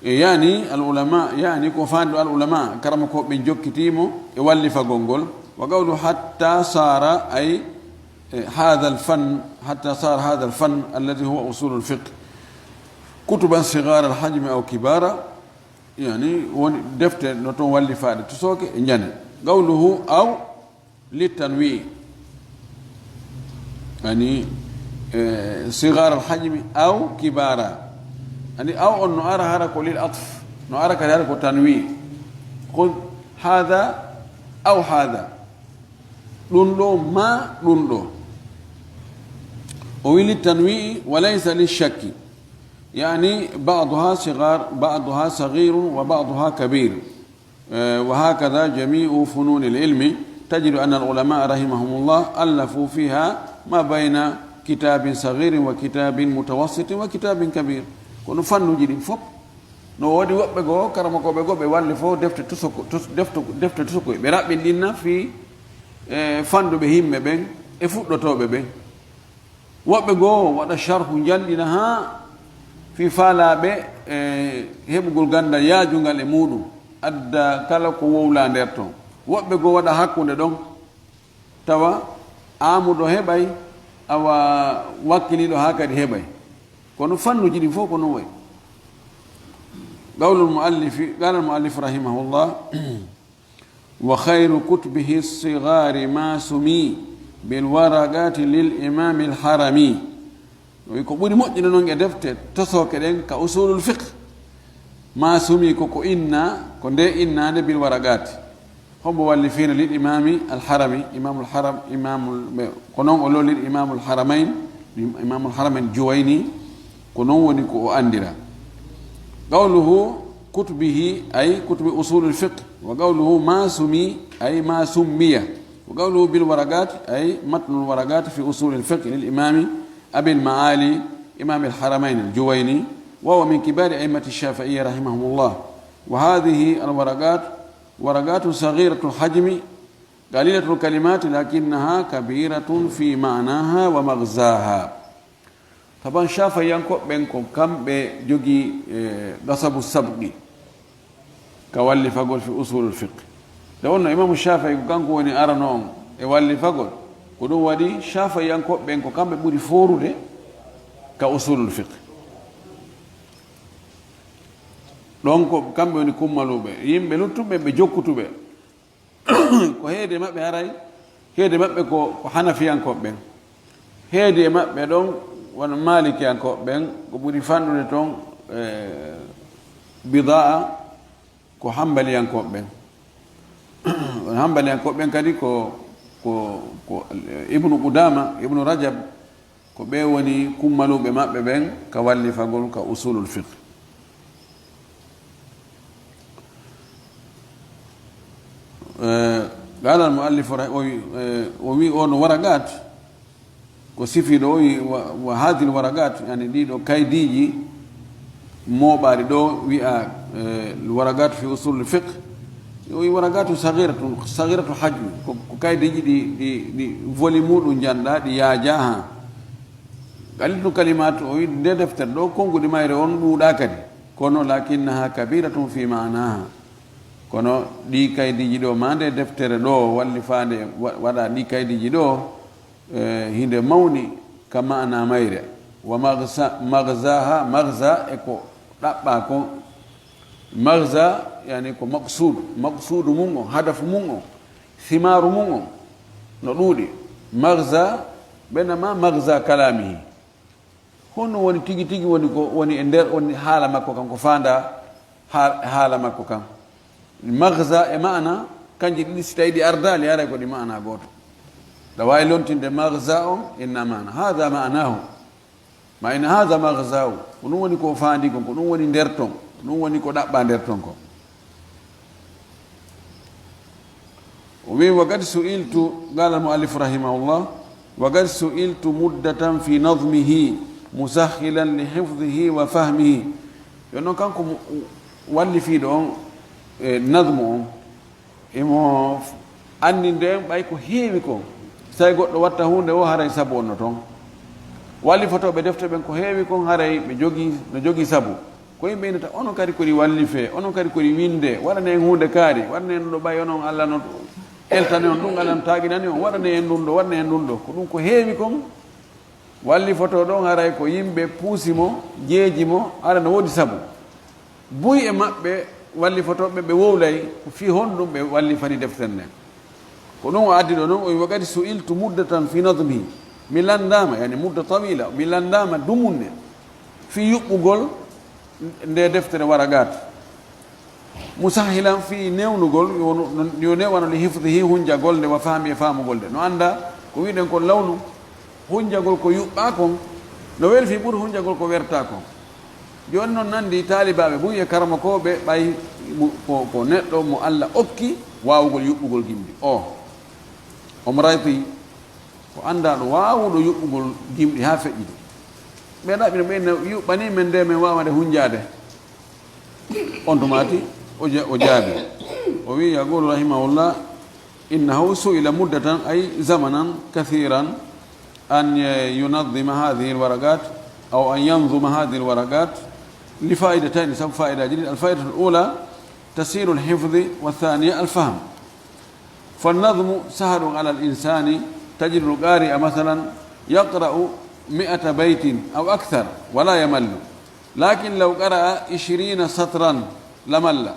E yani al ulama, yani ko fandu al ulama, karama ko ɓe jokkiti mo e wallifagol ngol. Wa qawlu hatta sara, ay, eh, hadha al fann, hatta sara hadha al fann alladhi huwa usul al fiqh. Kutuban sighar al hajmi aw kibara, yani woni defte no toon wallifaade to sooke e njane. Qawluhu aw littanwi, yani, eh, sigar al hajmi aw kibara. Yani aw on no ara hara ko lil atf, no ara kadi hara ko tanwi. Khudh hadha aw hadha. Ɗum ɗo ma ɗum ɗo. O wi littanwi wa laysa lishakki. Yani ba'duha sigar, ba'duha saghirun wa ba'duha kabir. Eh, wa hakadha jami'u fununi al-ilmi, tajidu anna al-ulama rahimahumullah allafu fiha ma bayna kitabin saghirin wa kitabin mutawassitin wa kitabin kabir. Kono fannuji ɗin fof, no woodi woɓɓe goo, karamokooɓe goo, ɓe wallifo defte tusoko-, tus-, defte, defte tusokoy, ɓe raɓɓinɗinna fii, eh, fanduɓe himme ɓen e fuɗɗotooɓe ɓen. Woɓɓe goo waɗa sharhu, njanɗina haa fii faalaaɓe, e, heɓugol ganndal yaajungal e muuɗum, adda kala ko wowlaa nder ton. Woɓɓe goo waɗa hakkunde ɗon, tawa aamuɗo heɓay, awa wakkiliiɗo haa kadi heɓay. Kono fannuji ɗin fof ko non wayi. Qawlul muallifi, qala al muallif rahimahullah, وخير كتبه الصغار ما سمي بالورقات للإمام الحرمي. O wi ko ɓuri moƴƴude non e defte tosooke ɗen ka usulul fiqh, ma sumi, ko ko inna, ko nde innaande bil waraqaati. Hombo wallifino lil imami al harami, imamul haram, imamul, ko non o lo lil imamul haramain, imamul haramain Juwayni, ko non woni ko o andira. Qawluhu kutubihi, ay kutubi usulul fiqh, wa qawluhu ma sumi, ay ma summiya, wa qawluhu bil waraqat, ay matnul waraqat fi usulil fiqh lil imami abil maali, imamil haramain al Juwayni, wa huwa min kibari a'immati shafi'iyya rahimahumullah. Wa hadhihi al waraqat waraqatun saghiratul hajmi, qalilatul kalimati, lakinnaha kabiratun fi ma'naha wa maghzaha. Taban Shafi'iyankoɓe ɓen ko kamɓe jogii, eh, qasabu sabqi ka wallifagol fi usulul fiqh. Nde wonno Imamu Shafi'i ko kanko woni arano on e wallifagol, ko ɗum waɗi Shafi'iyankoɓe ɓen ko kamɓe ɓuri foorude ka usulul fiqh. Ɗon ko kamɓe woni kummaluɓe. Yimɓe luttuɓe ɓe jokkutuɓe. Ko heedi e maɓɓe haray, heedi e maɓɓe ko, ko Hanafiyankooɓe ɓen. Heedi e maɓɓe ɗon won Maalikiyankooɓe ɓen, ko ɓuri fanɗude ton, e, bidaa ko Hambaliyankooɓe ɓen. Won Hambaliyankooɓe ɓen kadi ko, ko, ko Ibnu Qudama, Ibnu Rajab, ko ɓe woni kummaluɓe maɓɓe ɓen ka wallifagol ka usulul fiqh. Eh, qala al muallif ra-, o wi, eh, o wi on waraqat, ko sifi ɗo, o wi wa, wa hadhihi al waraqat, yani ɗiɗo kaydiiji mooɓaari ɗo wi'a, eh, waraqat fi usul al fiqh, o wi waraqatu saghiratun, saghiratu hajmi, ko, ko kaydiiji ɗi, ɗi, ɗi volume muɗum njanɗa, ɗi yaaja ha. Qalilatul kalimat, o wi nde deftere ɗo, konnguɗi mayre on ɗuuɗa kadi. Kono, lakinnaha kabiratun fi ma'naha. Kono ɗii kaydiiji ɗoo, maa nde deftere ɗoo wallifaande wa-, waɗa ɗii kaydiiji ɗoo, eh, hinde mawni ka maana mayre. Wa magza-, magzaha, magza e ko ɗaɓɓaa kon. Magza, yani ko maqsuudu, maqsuudu mum on, hadafu mum on, simaaru mum on, no ɗuuɗi. Magza, ɓe na ma magza kalaamihi. Honno woni tigi tigi woni ko woni e nder, woni haala makko kan, ko faandaa haa-, haala makko kan. Magza e maana, kanji ɗiɗi si tawi ɗi ardaali, haray ko ɗi maana gooto. Ɗa waawi lontinde magza on, inna maana. Haada maanaahu. Ma inna haada magzaahu. Ko ɗum woni ko faandi kon, ko ɗum woni nder ton, ko ɗum woni ko ɗaɓɓa nder ton kon. O wi, "Wa qad su'iltu," qala al-mu'allif rahimahullah, "wa qad su'iltu muddatan fi nadmihi, musahhilan li hifdhihi wa fahmihi." Yo non kanko mu-, wallifiiɗo on, e nadmu on, imo anndinde en ɓay ko heewi kon. So tawi goɗɗo watta huunde o, haray sabu on no ton. Wallifotooɓe defte ɓen ko heewi kon, haray ɓe jogii, no jogii sabu. Ko yimɓe innata, "Onon kadi ko ɗi wallifee, onon kadi ko ɗi winndee, waɗanee en huunde kaari, waɗanee en ɗum ɗo ɓay onon Alla no eltani on ɗum, Alla no taaginani on, waɗanee en ɗum ɗo, waɗanee en ɗum ɗo." Ko ɗum ko heewi kon, wallifotooɗo on haray ko yimɓe puusi mo, jeeji mo, hara no woodi sabu. Buy e maɓɓe wallifotooɓe ɓe wowlay ko fii honɗum ɓe wallifani deftere nden. Ko ɗum o addi ɗo non, o wi, "Wa qad su'iltu muddatan fi nadmihi." Mi lanndaama, yani mudda tawila, mi lanndaama dumunne fii yuɓɓugol nde deftere Waraqaat. Musahhilan fii newnugol, yo no, yo newano li hifdhihi hunjagol nde wa fahmi e faamugol nde. No annda ko wi'ɗen kon lawnu hunjagol ko yuɓɓaa kon, no welfii ɓuri hunjagol ko wertaa kon. Jooni non nanndi taalibaaɓe buy e karamokooɓe ɓay mu-, ko, ko neɗɗo mo Alla okki waawugol yuɓɓugol gimɗi. O, omo raytii ko anndaaɗo waawuɗo yuɓɓugol gimɗi haa feƴƴiti. Ɓe ɗaɓɓino ɓe no yuɓɓanii men nde men waawande hunjaade. On tuma ti o ja-, o jaabi. O wi, yaqulu rahimahullah, innahu su'ila muddatan ay zamanan kathiran an yunazzima hadhihi alwaraqat aw an yanzuma hadhihi alwaraqat li fa'idatayni, sabu fa'idaaji ɗiɗi. Alfa'idatu alula, tasilu alhifdhi, wa thaniya alfahm. فالنظم سهل على الإنسان، تجد القارئ مثلا يقرأ مئة بيت أو أكثر ولا يمل، لكن لو قرأ عشرين سطرا لمل.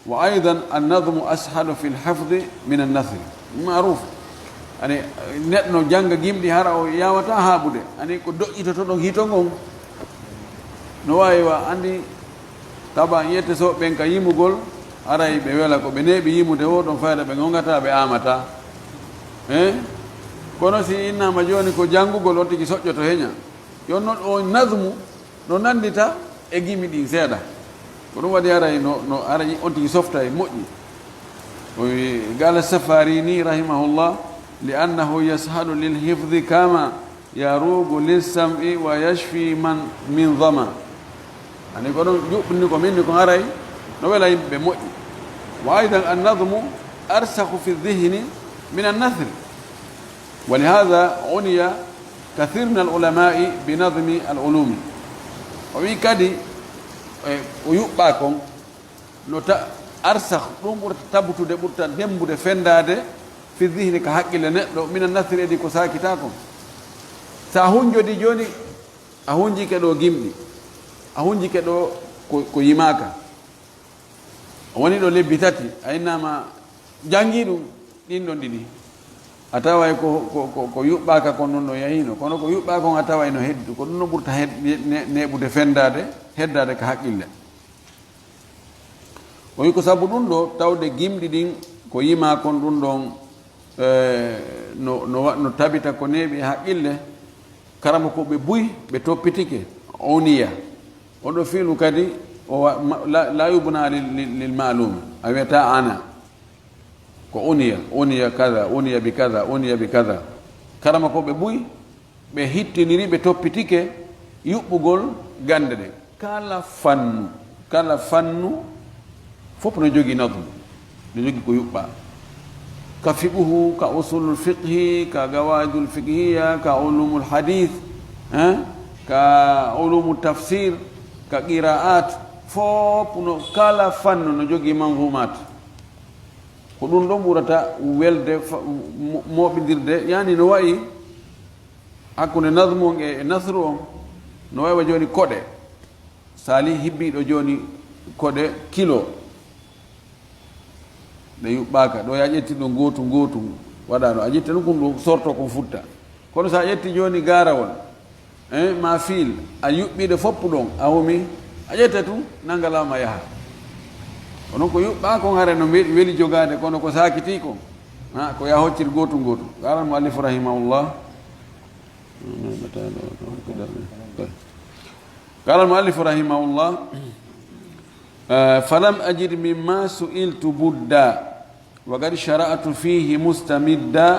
وأيضا النظم أسهل في الحفظ من النثر، معروف. Ani neɗɗo no jannga gimɗi hara o yaawataa haaɓude. Ani ko doƴƴitotoɗon hito ngon. No waawi wa anndi taba yiyete so ɓen ka yimugol, haray ɓe wela ko ɓe neeɓi yimude o ɗon fayda ɓe ngongataa, ɓe aamataa. Eh? Kono si innaama jooni ko janngugol on tigi soƴƴoto heña. Yo non o nazmu no nanndita e gimi ɗin seeɗa. Ko ɗum waɗi haray no, no haray on tigi softa e moƴƴi. O wi, قال السفاريني رحمه الله: لأنه يسهل للحفظ كما يروق للسمع ويشفي من من ظمأ. Ani ko ɗum yuɓɓini ko min ni ko haray no wela yimɓe moƴƴi. وأيضا النظم أرسخ في الذهن من النثر. ولهذا عني كثير من العلماء بنظم العلوم. O wi kadi, e, ko yuɓɓaa kon, no ta-, arsah, ɗum ɓurta tabutude, ɓurta demmbude, fenndaade, fi zihni, ka haqqille neɗɗo, mina nasri, edi ko saakitaa kon. So a hunjodii jooni, a hunjike ɗo gimɗi, a hunjike ɗo ko, ko yimaaka. A woni ɗo lebbi tati, a innaama janngii ɗum, ɗin ɗon ɗiɗi. A taway ko, ko, ko, ko yuɓɓaaka kon ɗon no yahiino, kono ko yuɓɓaa kon a taway no heddu, ko ɗum no ɓurta hed-, ne-, ne-, neeɓude fenndaade, heddaade ka haqqille. O wi ko sabu ɗum ɗo, tawde gimɗi ɗin ko yimaa kon ɗum ɗon, eh, no, no wa-, no tabita ko neeɓi e haqqille, karamokooɓe buy, ɓe toppitike, oniya. Oɗo fiilu kadi, o wa-, ma-, la, la yubna lil, lil, lil ma'lum, a wiyata ana. Ko oniya, oniya kada, oniya bi kada, oniya bi kada. Karamokooɓe buy, ɓe hittiniri, ɓe toppitike yuɓɓugol gannde ɗen. Kala fannu, kala fannu fof no jogii nadmu, no jogii ko yuɓɓaa. Ka fiqhu, ka usulul fiqhi, ka qawaidul fiqhiya, ka ulumul hadith, hein? Ka ulumu tafsir, ka qiraat, Fof no kala fannu no jogii manzumaat. Ko ɗum ɗon ɓurata welde fa-, mo-, mooɓindirde, yani no wayi hakkunde nazmu on e, e nasru on, no wayi wa jooni koɗe. Sali hibbiiɗo jooni koɗe kilo. Ɗe yuɓɓaaka. Ɗo ya ƴetti ɗum gootum gootum, waɗa no a ƴetta ɗum, ɗum ɗo sorto kon futta. Kono so a ƴetti jooni gaarawol, eh, ma fiil, a yuɓɓiiɗe foppu ɗon, a humi, a ƴetta tun, nanga lawma yaha. Kono ko yuɓɓaa kon hare no mbe-, weli jogaade, kono ko saakiti kon, ha, ko ya hoccir gootum gootum. Qala al-muallifu rahimahullah. قال المؤلف رحمه الله، آه، فلم أجد مما سئلت بدا، وقد شرعت فيه مستمدا،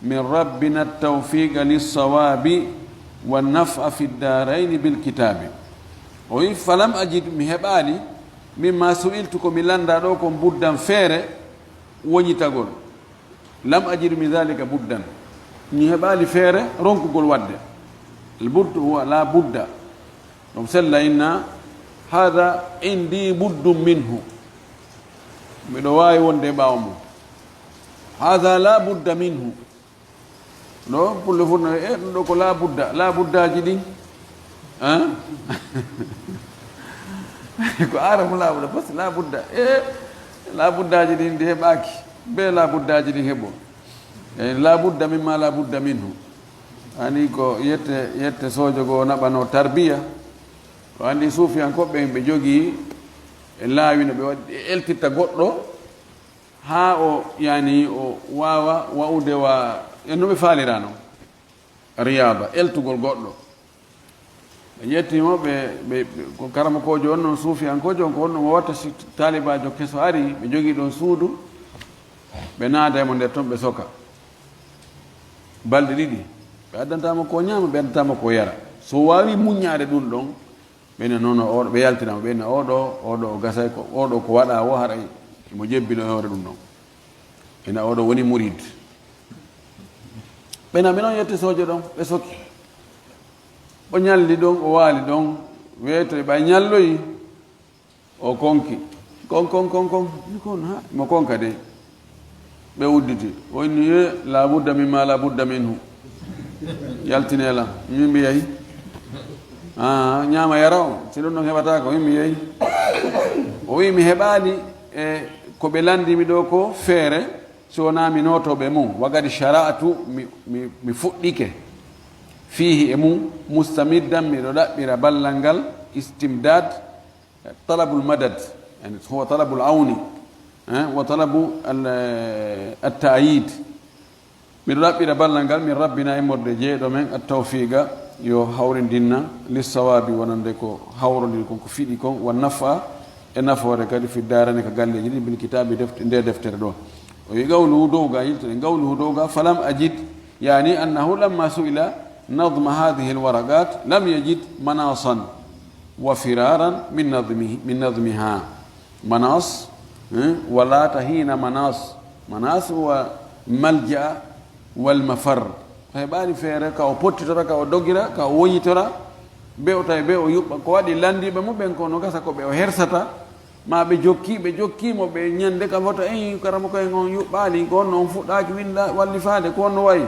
من ربنا التوفيق للصواب والنفع في الدارين بالكتاب. O wi, فلم أجد, mi heɓaali, مما سئلت, ko mi lanndaa ɗo kon, buddan, feere woñitagol. لم أجد من ذلك بدا. Mi heɓaali feere ronkugol waɗde. البد هو لا بد. Ɗum sella inna, هذا عندي بد منه. Miɗo waawi wonde e ɓaawo mum. هذا لا بد منه. Ɗo pullo fof no, e, ɗum ɗo ko laa budda, laa buddaaji ɗin. Hein? Ko aarabu laa budda, parce que laa budda. E, laa buddaaji ɗin ɗi heɓaaki. Be laa buddaaji ɗin heɓo. E, laa budda mimma laa budda minhu. Ani ko yette, yette soojo goo naɓano tarbiya. Ko andi suufiyankoɓe ɓe jogii e laawi no ɓe waɗi, e eltitta goɗɗo. Haa o, yani, o waawa wa'ude wa, e no ɓe faalira non. Riyaada, eltugol goɗɗo. Ɓe ƴetti mo, ɓe, ɓe, ɓe, ko karamokoojo on non, suufiyankoojo on, ko on ɗum o watta si taalibaajo keso ari, ɓe jogii ɗon suudu, ɓe naada e mo nder ton, ɓe soka. Balɗe ɗiɗi. Ɓe addanta mo ko ñaama, ɓe addanta mo ko yara. So o waawi muññaade ɗum ɗon, ɓe ne noon, o, ɓe yaltina mo, ɓe ne, "Oo ɗoo, oo ɗoo o gasay ko, oo ɗoo ko waɗaa o, haray imo jebbino e hoore ɗum ɗon." Ɓe ne, "Oo ɗoo woni murid." Ɓe ne, ɓe noon yette soojo ɗon, ɓe soki. O ñalli ɗon, o waali ɗon, weeto e ɓay ñalloyi, o konki. Kon, kon, kon, kon. Ni kon, ha, mo konka de. Ɓe udditi. O inni, "Ye, laa budda mimma laa budda minhu." Yaltinee lan. Min mi yahi. Ah, ñaama yara o. Si ɗum ɗon heɓataa ko, min mi yahi. O wi, "Mi heɓaali e ko ɓe lanndii mi ɗoo ko feere, si wonaa mi nootoo ɓe mum. Wa qad shara'tu, mi, mi, mi fuɗɗike. Fiihi, e mum, mustamiddan, miɗo ɗaɓɓira ballal ngal, istimdaad, talabul madad, yani, huwa talabul awni, eh, wa talabu al, eh, at-ta'yid." Miɗo ɗaɓɓira ballal ngal min rabbina, immorde jeyɗo men, at-tawfiqa, yo hawrindinna, lissawaabi, wonande ko hawrondiri kon, ko fiɗi kon, wa nafa, e nafoore kadi, fi daarani, ka galleeji ɗin, bil kitaabi, defte, nde deftere ɗo. O wi qawluhu dow ga, yiltoɗen qawluhu dow ga, falam ajid, yani annahu lamma su'ila nadma hadhihi al-waraqat, lam yajid manasan wa firaran min nadmihi, min nadmiha. Manas, eh, wa laata hiina manas. Manas huwa malja wal mafar. O heɓaali feere ka o pottitora, ka o dogira, ka o woñitora, be o tawi be o yuɓɓa. Ko waɗi lanndiiɓe mo ɓen ko no gasa ko ɓe o hersata, ma ɓe jokki, ɓe jokki mo, ɓe ñande ka fota, "Eyi, karamoko en on yuɓɓaali, ko honno on fuɗɗaaki winda, wallifaade, ko honno wayi?"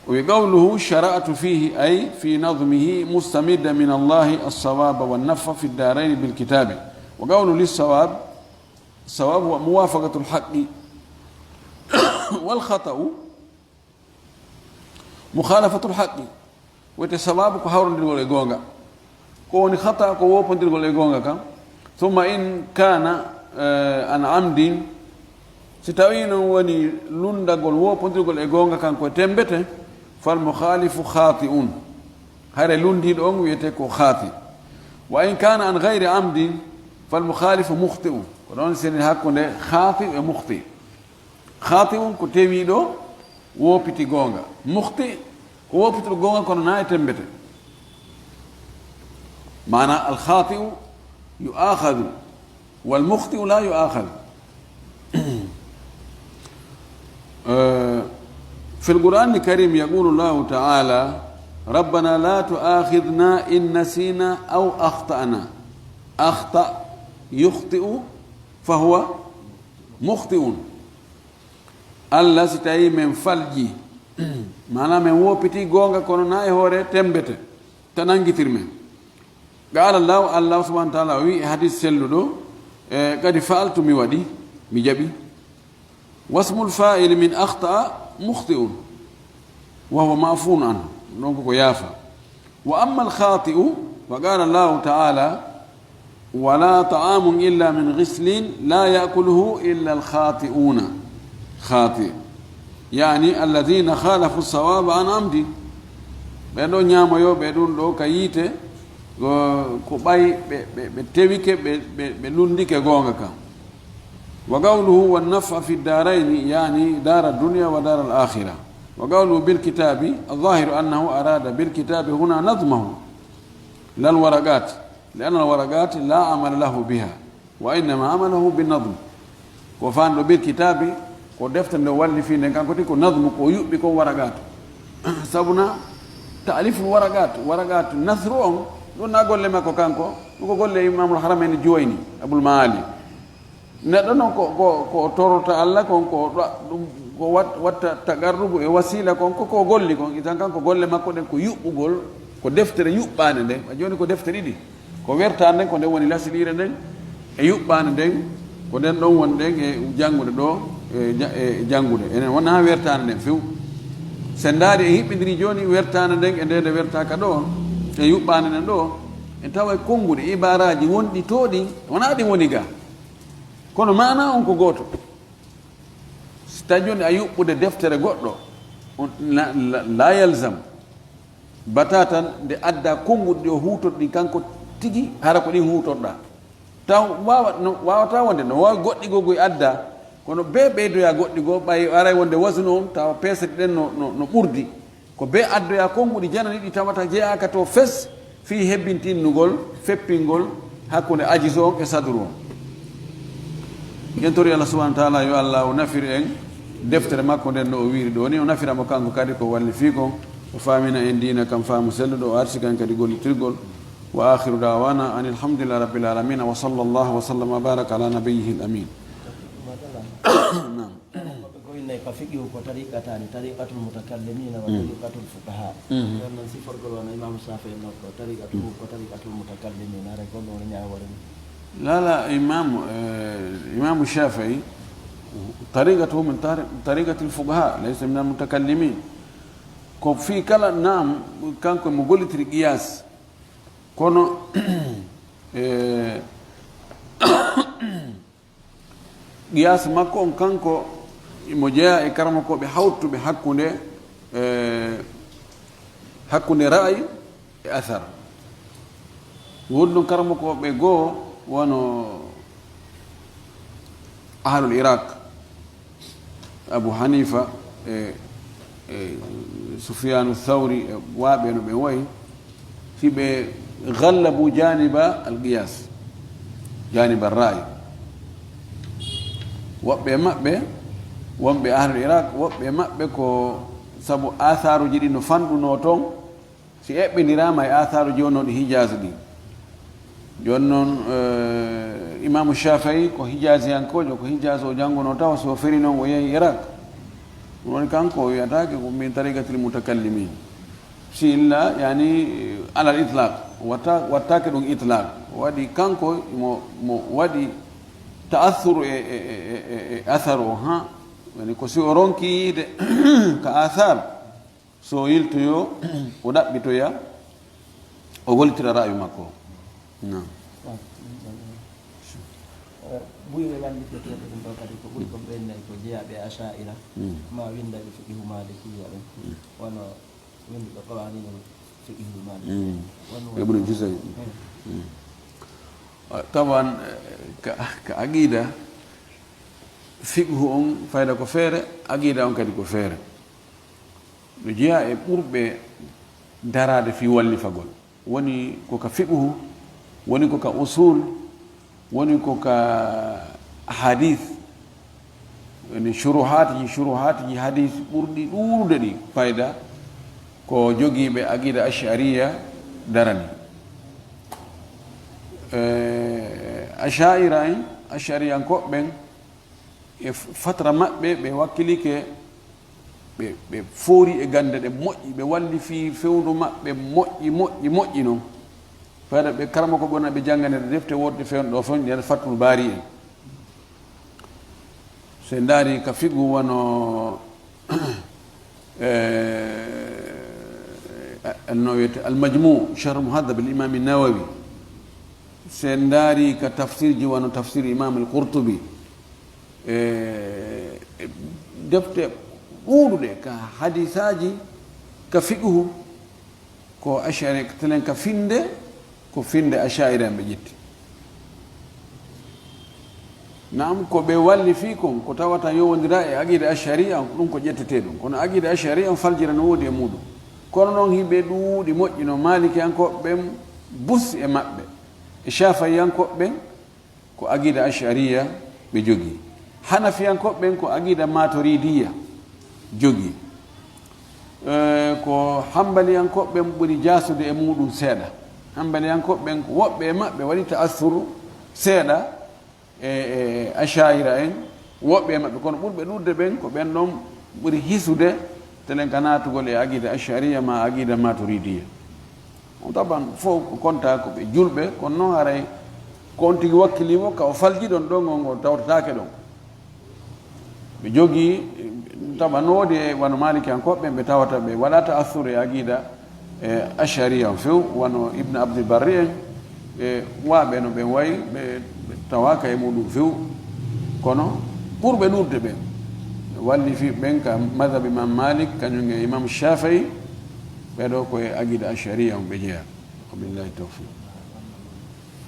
O wi, qawluhu shara'tu fihi, ay fi nadmihi, mustamidda min Allahi as-sawaba wa nafa fi darayni bil kitabi. Wa qawlu lis sawab, sawab huwa muwafaqatu al haqqi wal khata'u mukhalafatu al haqqi. Wiyete sawabu ko hawrondirgol e goonga. Ko woni khata, ko wopondirgol e goonga kan. Thumma in kana, eh, an amdin, si tawi non woni lunndagol, wopondirgol e goonga kan ko tembete, fal mukhalifu khati'un. Hare lunndiiɗo on wiyete ko khati. Wa in kana an ghayri amdin, fal mukhalifu mukhti'un. Ko ɗon seni hakkunde khati e mukhti. Khati'un ko tewiiɗo, woopiti goonga. Mukhti ko woopituɗo goonga kono na e tembete. Maana al khati'u yu'akhadhu wal mukhti'u la yu'akhadhu. Eh, fil Qur'ani Karim yaqulu Allahu ta'ala, ربنا لا تؤاخذنا إن نسينا أو أخطأنا. أخطأ يخطئ فهو مخطئ. Allah, si tawi men falji, maanaam men woppiti goonga, kono na e hoore tembete, ta nanngitir men. Qaala Allaahu, Allaahu subhaanahu wa taala o wi e hadis selluɗo, e, "Qad fa'altu", mi waɗi, mi jaɓi. Wasmul faa'ili min akhta'a mukhti'un, wa huwa ma'fuun anhu, ɗon ko ko yaafa. Wa ammal khaati'u, fa qaala Allaahu taala, "Wa laa ta'aamun illa min ghislin laa ya'kuluhu illa al-khaati'uuna." Khaati', yaani, "Alladhiina khaalafu sawaaba an amdi." Ɓen ɗo ñaamoyooɓe ɗum ɗo ka yiite, ko, ko ɓay ɓe, ɓe, ɓe tewike, ɓe, ɓe, ɓe lunndike goonga kan. Wa qawluhu, "Wan naf'a fi daarayni", yaani daara dunya wa daara al-aakhira. Wa qawluhu, "Bil kitaabi", al-zaahiru annahu araada bil kitaabi huna nadmahu, lal waraqaat, li anna al waraqaat laa amala lahu biha, wa innama amalahu bin nadm. Ko fanɗo bil kitaabi, ko defte nde wallifi nden, kanko tigi ko nadmu, ko yuɓɓi kon waraqaat. Sabu na ta'liful waraqaat, waraqaat nasru on, ɗum na golle makko kanko, ɗum ko golle Imaamul Haramayni Juwayni, Abul Maali. Neɗɗo noon ko, ko, ko torota Allah kon, ko ɗa-, ɗum ko wat-, watta taqarrubu e wasiila kon, ko, ko golli kon. Itan kan ko golle makko ɗen ko yuɓɓugol, ko deftere yuɓɓaande nden. Wa jooni ko defte ɗiɗi. Ko wertaande nden, ko nden woni lasiliire nden, e yuɓɓaande nden, ko nden ɗon woni ɗen e janngude ɗo, e ja-, e janngude. Enen wonaa wertaande nden few. Sen ndaari en hiɓɓindiri jooni wertaande nden e nde nde wertaaka ɗo, e yuɓɓaande nden ɗo, en tawa e konnguɗi, ibaaraaji wonɗi to ɗin, wonaa ɗi woni ga. Kono maana on ko gooto. Si tawi jooni a yuɓɓude deftere goɗɗo, on, la, la, la yalzam, batatan nde adda konnguɗi ɗi o huutorɗi kanko tigi, hara ko ɗin huutorɗa. Taw waawa, no, waawata wonde, no waawi goɗɗi goo goy adda, kono bee ɓeydoya goɗɗi goo, ɓay aray wonde wasnu on, tawa peesete ɗen no, no, no ɓurdi. Ko bee addoya konnguɗi janani ɗi tawata jeyaaka to fes fii hebbintinnugol, feppingol hakkunde ajizu on e sadru on. En tori Allah subhanahu wa taala yo Allah o nafir en deftere makko nden no o wiiri ɗo ni, o nafira mo kanko kadi ko walli fii kon, o faamina en diina kan faamu selluɗo, o arsika en kadi gollitirgol. Wa akhiru da'wana anil hamdulillahi rabbil alamin, wa sallallahu wa sallama wa baraka ala nabiyyihil amin. Naam. Ko winnay ko fiqihu ko tariqataani, tariqatul mutakallimina wa Mm. tariqatul fuqaha. Mhm. Ɗon noon siforgol wano Imaamu Shaafi'i no ko tariqatu, ko tariqatul mutakallimina, haray ko ɗum woni ñaawore mum. Lala Imaamu, eh, Imaamu Shaafi'i, tariqatu min tari-, tariqatil fuqaha, laysa min al mutakallimin. Ko fii kala, naam, kanko mo gollitiri qiyaas. Kono, eh, qiyaas makko on kanko, imo jeyaa e karamokooɓe hawtuɓe hakkunde, e, hakkunde ra'ayi e asar. Woodi ɗon karamokooɓe goo wano ahlul Iraq, Abu Hanifa e, e Sufyanu Thawri e waaɓe no ɓen wayi, si ɓe ghallabu janiba al-qiyas, janiba ar-ra'y. Woɓɓe e maɓɓe, wonɓe ahlul Iraq, woɓɓe e maɓɓe ko sabu athaaruji ɗin no fanɗunoo ton, si eɓɓindiraama e athaaruji wonnooɗi Hijaz ɗin. Jooni noon, eh, Imaamu Shaafi'i ko Hijaziyankoojo, ko Hijaz o janngunoo tawa, so feri noon o yehi Iraq. Ɗum woni kanko o wiyataake ko min tariqatil mutakallimin. Si illa, yani, alal itlaq, watta-, wattaake ɗum itlaq. O waɗi kanko, mo, mo waɗi ta'assuru e, e, e, e, e athar o, ha? Yani ko si o ronki yiide ka athar, so o yiltoyo, o ɗaɓɓitoya, o gollitira ra'ayu makko. Naam. Eh, buy ɓe wallifeteeɓe ɗum ɗo kadi ko ɓuri kon ɓen nayi ko jeyaaɓe e Asha'ira, Mm. ma winnda ɓe fiqihu Malikiya ɓen. Mm. Wano winnduɓe Qawaninul Fiqhil Maliki. Mm. Wano Ibnu Juzay. Mm. Mm. Ah, tawan, eh, ka, ka aqida, fiqhu on fayda ko feere, aqida on kadi ko feere. No jeyaa e ɓurɓe daraade fii wallifagol. Woni ko ka fiqhu, woni ko ka usul, woni ko ka hadith, woni shuruhaatiji, shuruhaatiji hadith ɓurɗi ɗuuɗude ɗi fayda. Ko jogiiɓe aqida Ash'ariya darani. Eh, Ash'aira en, Ash'ariyankooɓe ɓen, e f-, fatra maɓɓe, ɓe wakkilike, ɓe, ɓe foori e gannde ɗe moƴƴi, ɓe walli fii fewndo maɓɓe moƴƴi, moƴƴi, moƴƴi non. Fayda ɓe karama ko ɓurna ɓe jannganede defte woɗɗe fewndo ɗo fof, nder Fathul Baari en. So en ndaari ka fiqhu wano, eh, no wiyete Al-Majmu', Sharh Muhaddab al-Imam An-Nawawi. So en ndaari ka tafsirji wano tafsir Imam Al-Qurtubi. Eh, defte ɗuuɗuɗe ka hadisaaji, ka fiqhu, ko Ash'ari, telen ka finde, ko finde Ash'ari en ɓe ƴetti. Naam, ko ɓe walli fii kon, ko tawata yowondira e aqida Ash'ari en, ɗum ko ƴettete ɗum. Kono aqida Ash'ari en faljira no woodi e muɗum. Kono noon hiɓe ɗuuɗi moƴƴi no Maalikiyankooɓe ɓen bus e maɓɓe. E Shafi'iyankooɓe ɓen, ko aqida Ash'ariya ɓe jogii. Hanafiyankooɓe ɓen ko aqida Maturidiya jogii. Eh, ko Hambaliyankooɓe ɓen ɓuri jaasude e muɗum seeɗa. Hambaliyankooɓe ɓen ko woɓɓe e maɓɓe waɗi ta'assuru seeɗa e, e Ash'aira en, woɓɓe e maɓɓe, kono ɓurɓe ɗuuɗude ɓen ko ɓen ɗon ɓuri hisude telen ka naatugol e aqida Ash'ariya ma aqida Maturidiya. On taban fof ko konta ko ɓe julɓe, kono noon haray ko on tigi wakkili mo, ka o falji ɗon ɗon, on, on tawtataake ɗon. Ɓe jogii, taban no woodi e wano Maalikiyankooɓe ɓen, ɓe tawata ɓe waɗata ta'assur e aqida, e Ash'ari en few, wano Ibn Abdul Barri en, e waaɓe no ɓen wayi, ɓe, ɓe tawaaka e muɗum few. Kono ɓurɓe ɗuuɗude ɓen, walli fii ɓen ka madhab Imam Malik, kañum e Imam Shafi'i, ɓee ɗoo ko e aqida Ash'ari en ɓe jeyaa. Wa billahi tawfiq.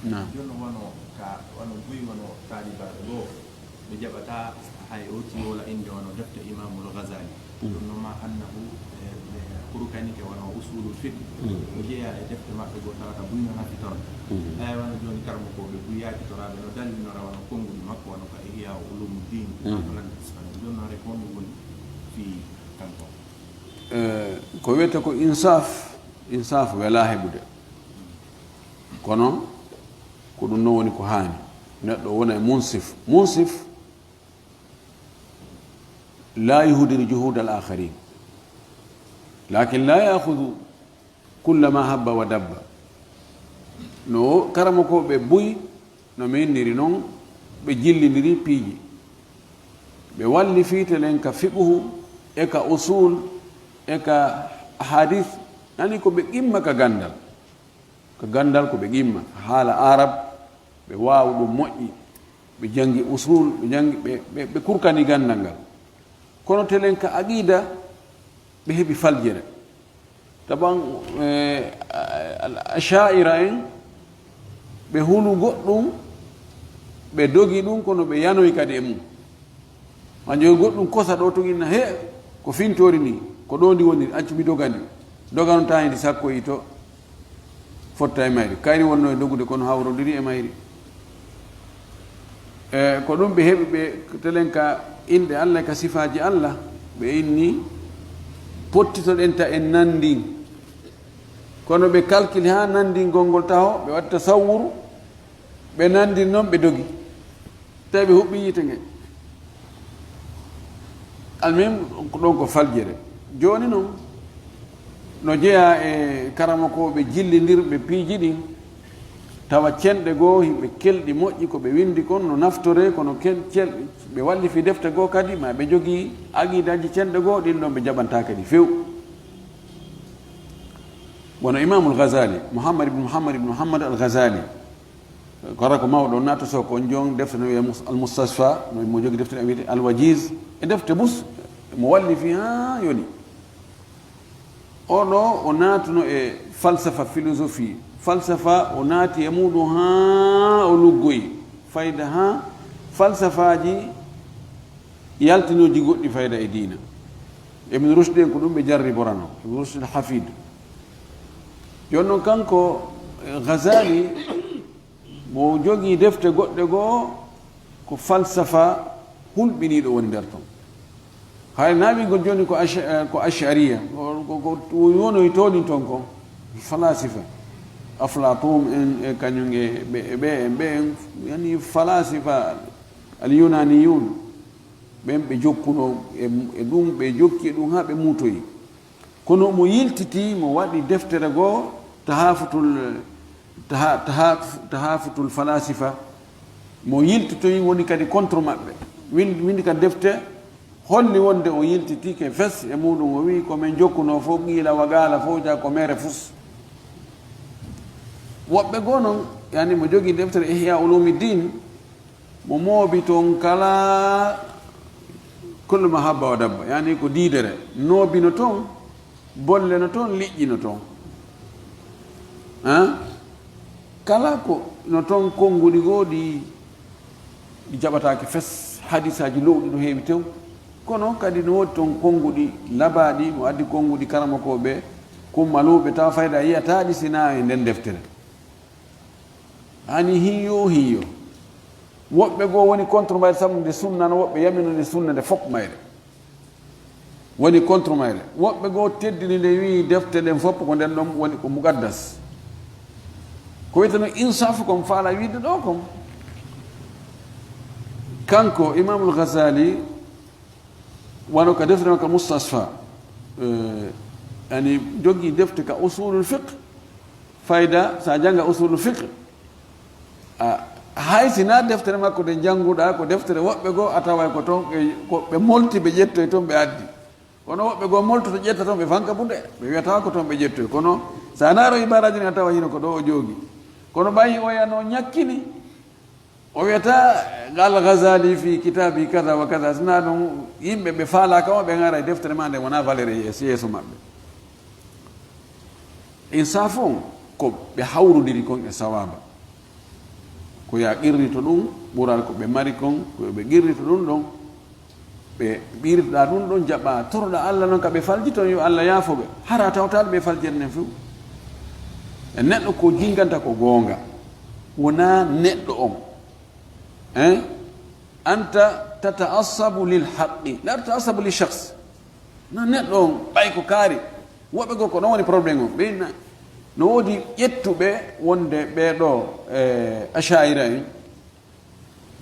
Naam. Jooni wano ka, wano buy wano taalibaaɓe goo, ɓe jaɓataa hay o tiyola innde wano defte Imamul Ghazali. Mm. Ɗum noon ma annahu, e, e, Kurkanike wano Usulul Fiqh. Mm. O jeyaa e defte maɓɓe goo tawata buy no nafitora. Mm. Eey, wano jooni karamokooɓe buy yaakitoraaɓe no dallinora wano konnguɗi makko wano ka Ihya Ulumuddin, Mm. Masalan Islam. Jooni noon rek honɗum woni fii kanko? Eh, ko wiyetee ko insaf, insaf welaa heɓude. Kono ko ɗum noon woni ko haani. Neɗɗo wona e munsif. Munsif la yuhdiru juhud al akharin. Lakin la ya'khudhu kulla ma habba wa dabba. No karamokooɓe buy no mi inniri noon, ɓe jillindiri piiji. Ɓe walli fii telen ka fiqhu, e ka usul, e ka hadith, nani ko ɓe qimma ka ganndal. Ka ganndal ko ɓe qimma, ka haala Arab, ɓe waawi ɗum moƴƴi, ɓe janngi usul, ɓe janngi, ɓe, ɓe, ɓe kurkani ganndal ngal. Kono telen ka aqida, ɓe heɓi faljere. Taban, eh, al-, Asha'ira en, ɓe hulu goɗɗum, ɓe dogi ɗum, kono ɓe yanoyi kadi e mum. Ma jogi goɗɗum kosa ɗo tun inna, he, ko fintori ni, ko ɗo ndi woni, accu mi doga ndi. Doga non taani ndi sakkoyi to. Fotta e mayri. Kayri wonno e dogude kono hawrodiri e mayri. E ko ɗum ɓe heɓi ɓe telen ka inɗe Allah, ka sifaaji Allah, ɓe inni pottitoɗen ta en nandin. Kono ɓe kalkili haa nandingol ngol taho, ɓe waɗi tasawwuru, ɓe nandin noon ɓe dogi. Tawi ɓe huɓɓi yiite nge. Almuhim, ko ɗon ko faljere. Jooni noon, no jeyaa e karamokooɓe jillindirɓe piiji ɗin, tawa cenɗe goo, hiɓe kelɗi moƴƴi ko ɓe winndi kon, no naftoree, kono ken-, celɗi, ɓe walli fii defte goo kadi, ma ɓe jogii aqiidaaji cenɗe goo, ɗin ɗon ɓe jaɓantaake ɗi few. Wano Imaamul Ghazali, Muhammad ibn Muhammad ibn Muhammad al Ghazali, kala ko mawɗo naata so ko on jon defte no wiya Mus-, Al Mustasfa, no mo jogi defte no wiyete Al Wajiz, e defte bus, mo walli fii haa yoni. O ɗo o naatuno e falsafa, philosophie. Falsafa o naati e muɗum haa o luggoyi. Fayda haa falsafaaji yaltinooji goɗɗi fayda e diina. Ibn Rushd en ko ɗum ɓe jarriborano. Ibn Rushd al Hafid. Jooni noon kanko, eh, Ghazali, mo jogii defte goɗɗe goo, ko falsafa hulɓiniiɗo woni nder ton. Hay naɓigol jooni ko Ash-, eh, ko Ash'ariya, ko, ko, ko wonoy toon ton ko falasifa. Aflatum en e kañum e ɓe, e ɓe, en ɓe, en, yani falasifa al-Yunaniyun. Ɓen ɓe jokkuno e, e ɗum, ɓe jokki e ɗum haa ɓe muutoyi. Kono mo yiltiti, mo waɗi deftere goo, Tahafutul, Taha-, Taha-, Tahafutul Falasifa, mo yiltitoyi woni kadi contre maɓɓe. Win-, windi ka defte, holli wonde o yiltitike fes e muɗum, o wi'i ko men jokkuno fof, qiila wa qaala fof, ja ko mere fus. Woɓɓe goo noon, yani mo jogii deftere Ihya Ulumuddin, mo moobi toon kala kullu ma habba wa dabba, yani ko diidere. Noobi no toon, bolle no toon, liƴƴi no toon. Hein? Kala ko no toon konnguɗi goo ɗi, ɗi jaɓataake fes, hadisaaji lowɗi no heewi tew. Kono kadi no woodi toon konnguɗi labaaɗi, mo addi konnguɗi karamokooɓe, kummaluuɓe, tawa fayda yiyataaɗi sinaa e nden deftere. Hani hiyo, hiyo. Woɓɓe goo woni contre mayre, sabu nde sunna no, woɓɓe yamino nde sunna nde fof mayre. Woni contre mayre. Woɓɓe goo teddini nde, wi'i defte ɗen fof ko nden ɗon woni ko muqaddas. Ko wiyeteno insaafu kon faala wiide ɗo kon. Kanko Imamul Ghazali, wano ka deftere makko Mustasfa, eh, yani jogii defte ka usulul fiqh, fayda, sa jannga usulul fiqh, a, hay si na deftere makko nde jannguɗaa, ko deftere woɓɓe goo a taway ko toon ɓe, ko ɓe molti, ɓe ƴettoy toon ɓe addi. Kono woɓɓe goo moltoto ƴetta toon ɓe fanka bunde, ɓe wiyata ko toon ɓe ƴettoy. Kono sa naaro ibaraaji ɗin a tawa hino ko ɗo o joogi. Kono ɓay oya no ñakkini, o wiyata, "Qala Ghazali fi kitabi kaza wa kaza." Sinaa ɗum yimɓe ɓe faalaaka o, ɓe ŋara e deftere ma nde wona valeur e yeeso, yeeso maɓɓe. Insaafu on ko ɓe hawrondiri kon e sawaaba. Ko ya qirrito ɗum, ɓural ko ɓe mari kon, ko ɓe qirrito ɗum ɗon. Ɓe ɓirɗa ɗum ɗon jaɓa, toroɗa Allah noon ka ɓe falji toon, yo Allah yaafo ɓe. Hara tawtal ɓe faljere nden few. E neɗɗo ko jinganta ko goonga. Wona neɗɗo on. Hein? Anta tata'assabu lil haqqi, la tata'assabu li shakhs. Na neɗɗo on, ɓay ko kaari. Woɓɓe goo ko ɗon woni problème on. Ɓe na, no woodi ƴettuɓe wonde ɓee ɗo, eh, Asha'ira en.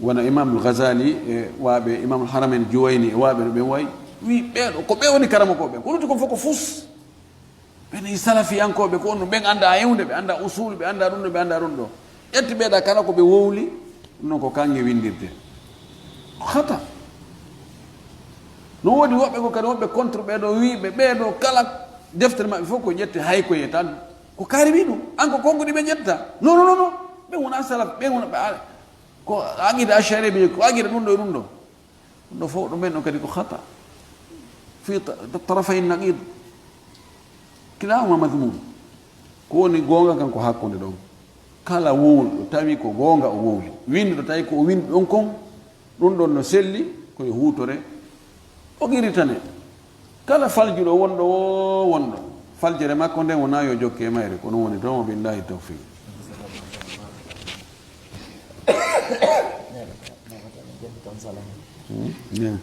Wona Imamul Ghazali e waaɓe Imamul Haramain Juwayni e waaɓe no ɓen wayi. Wi ɓee ɗo, ko ɓe woni karamokooɓe. Ko lutti kon fof ko fus. Ɓen e salafiyankooɓe ko on no ɓen annda heewde, ɓe annda usul, ɓe annda ɗum ɗo, ɓe annda ɗum ɗo. Ƴetti ɓeeɗa kala ko ɓe wowli, ɗum noon ko kaŋŋe winndirte. Ko khata. No woodi woɓɓe ko kadi, woɓɓe contre ɓee ɗo, wiiɓe ɓee ɗo kala deftere maɓɓe fof ko ƴette, hay ko ye tan. Ko kaari wi ɗum. An ko konnguɗi ɓe ƴetta. Non, non, non, non. Ɓen wona salaf, ɓen wona ɓe, ko aqida Ash'ari ɓe, ko aqida ɗum ɗo e ɗum ɗo. Ɗum ɗo fof, ɗum ɓen ɗon kadi ko khata. Fi ta-, tarafay naqid. Kilahuma madhmum. Ko woni goonga kan ko hakkunde ɗon. Kala wowluɗo tawi ko goonga o wowli. Winnduɗo tawi ko o winndi ɗon kon, ɗum ɗon no selli, ko yo huutore. O qirritane. Kala faljuɗo wonɗo woo wonɗo, faljere makko nden wona yo jokke e mayre, ko ɗum woni toon, wa billahi tawfiq. Hmm? Yeah.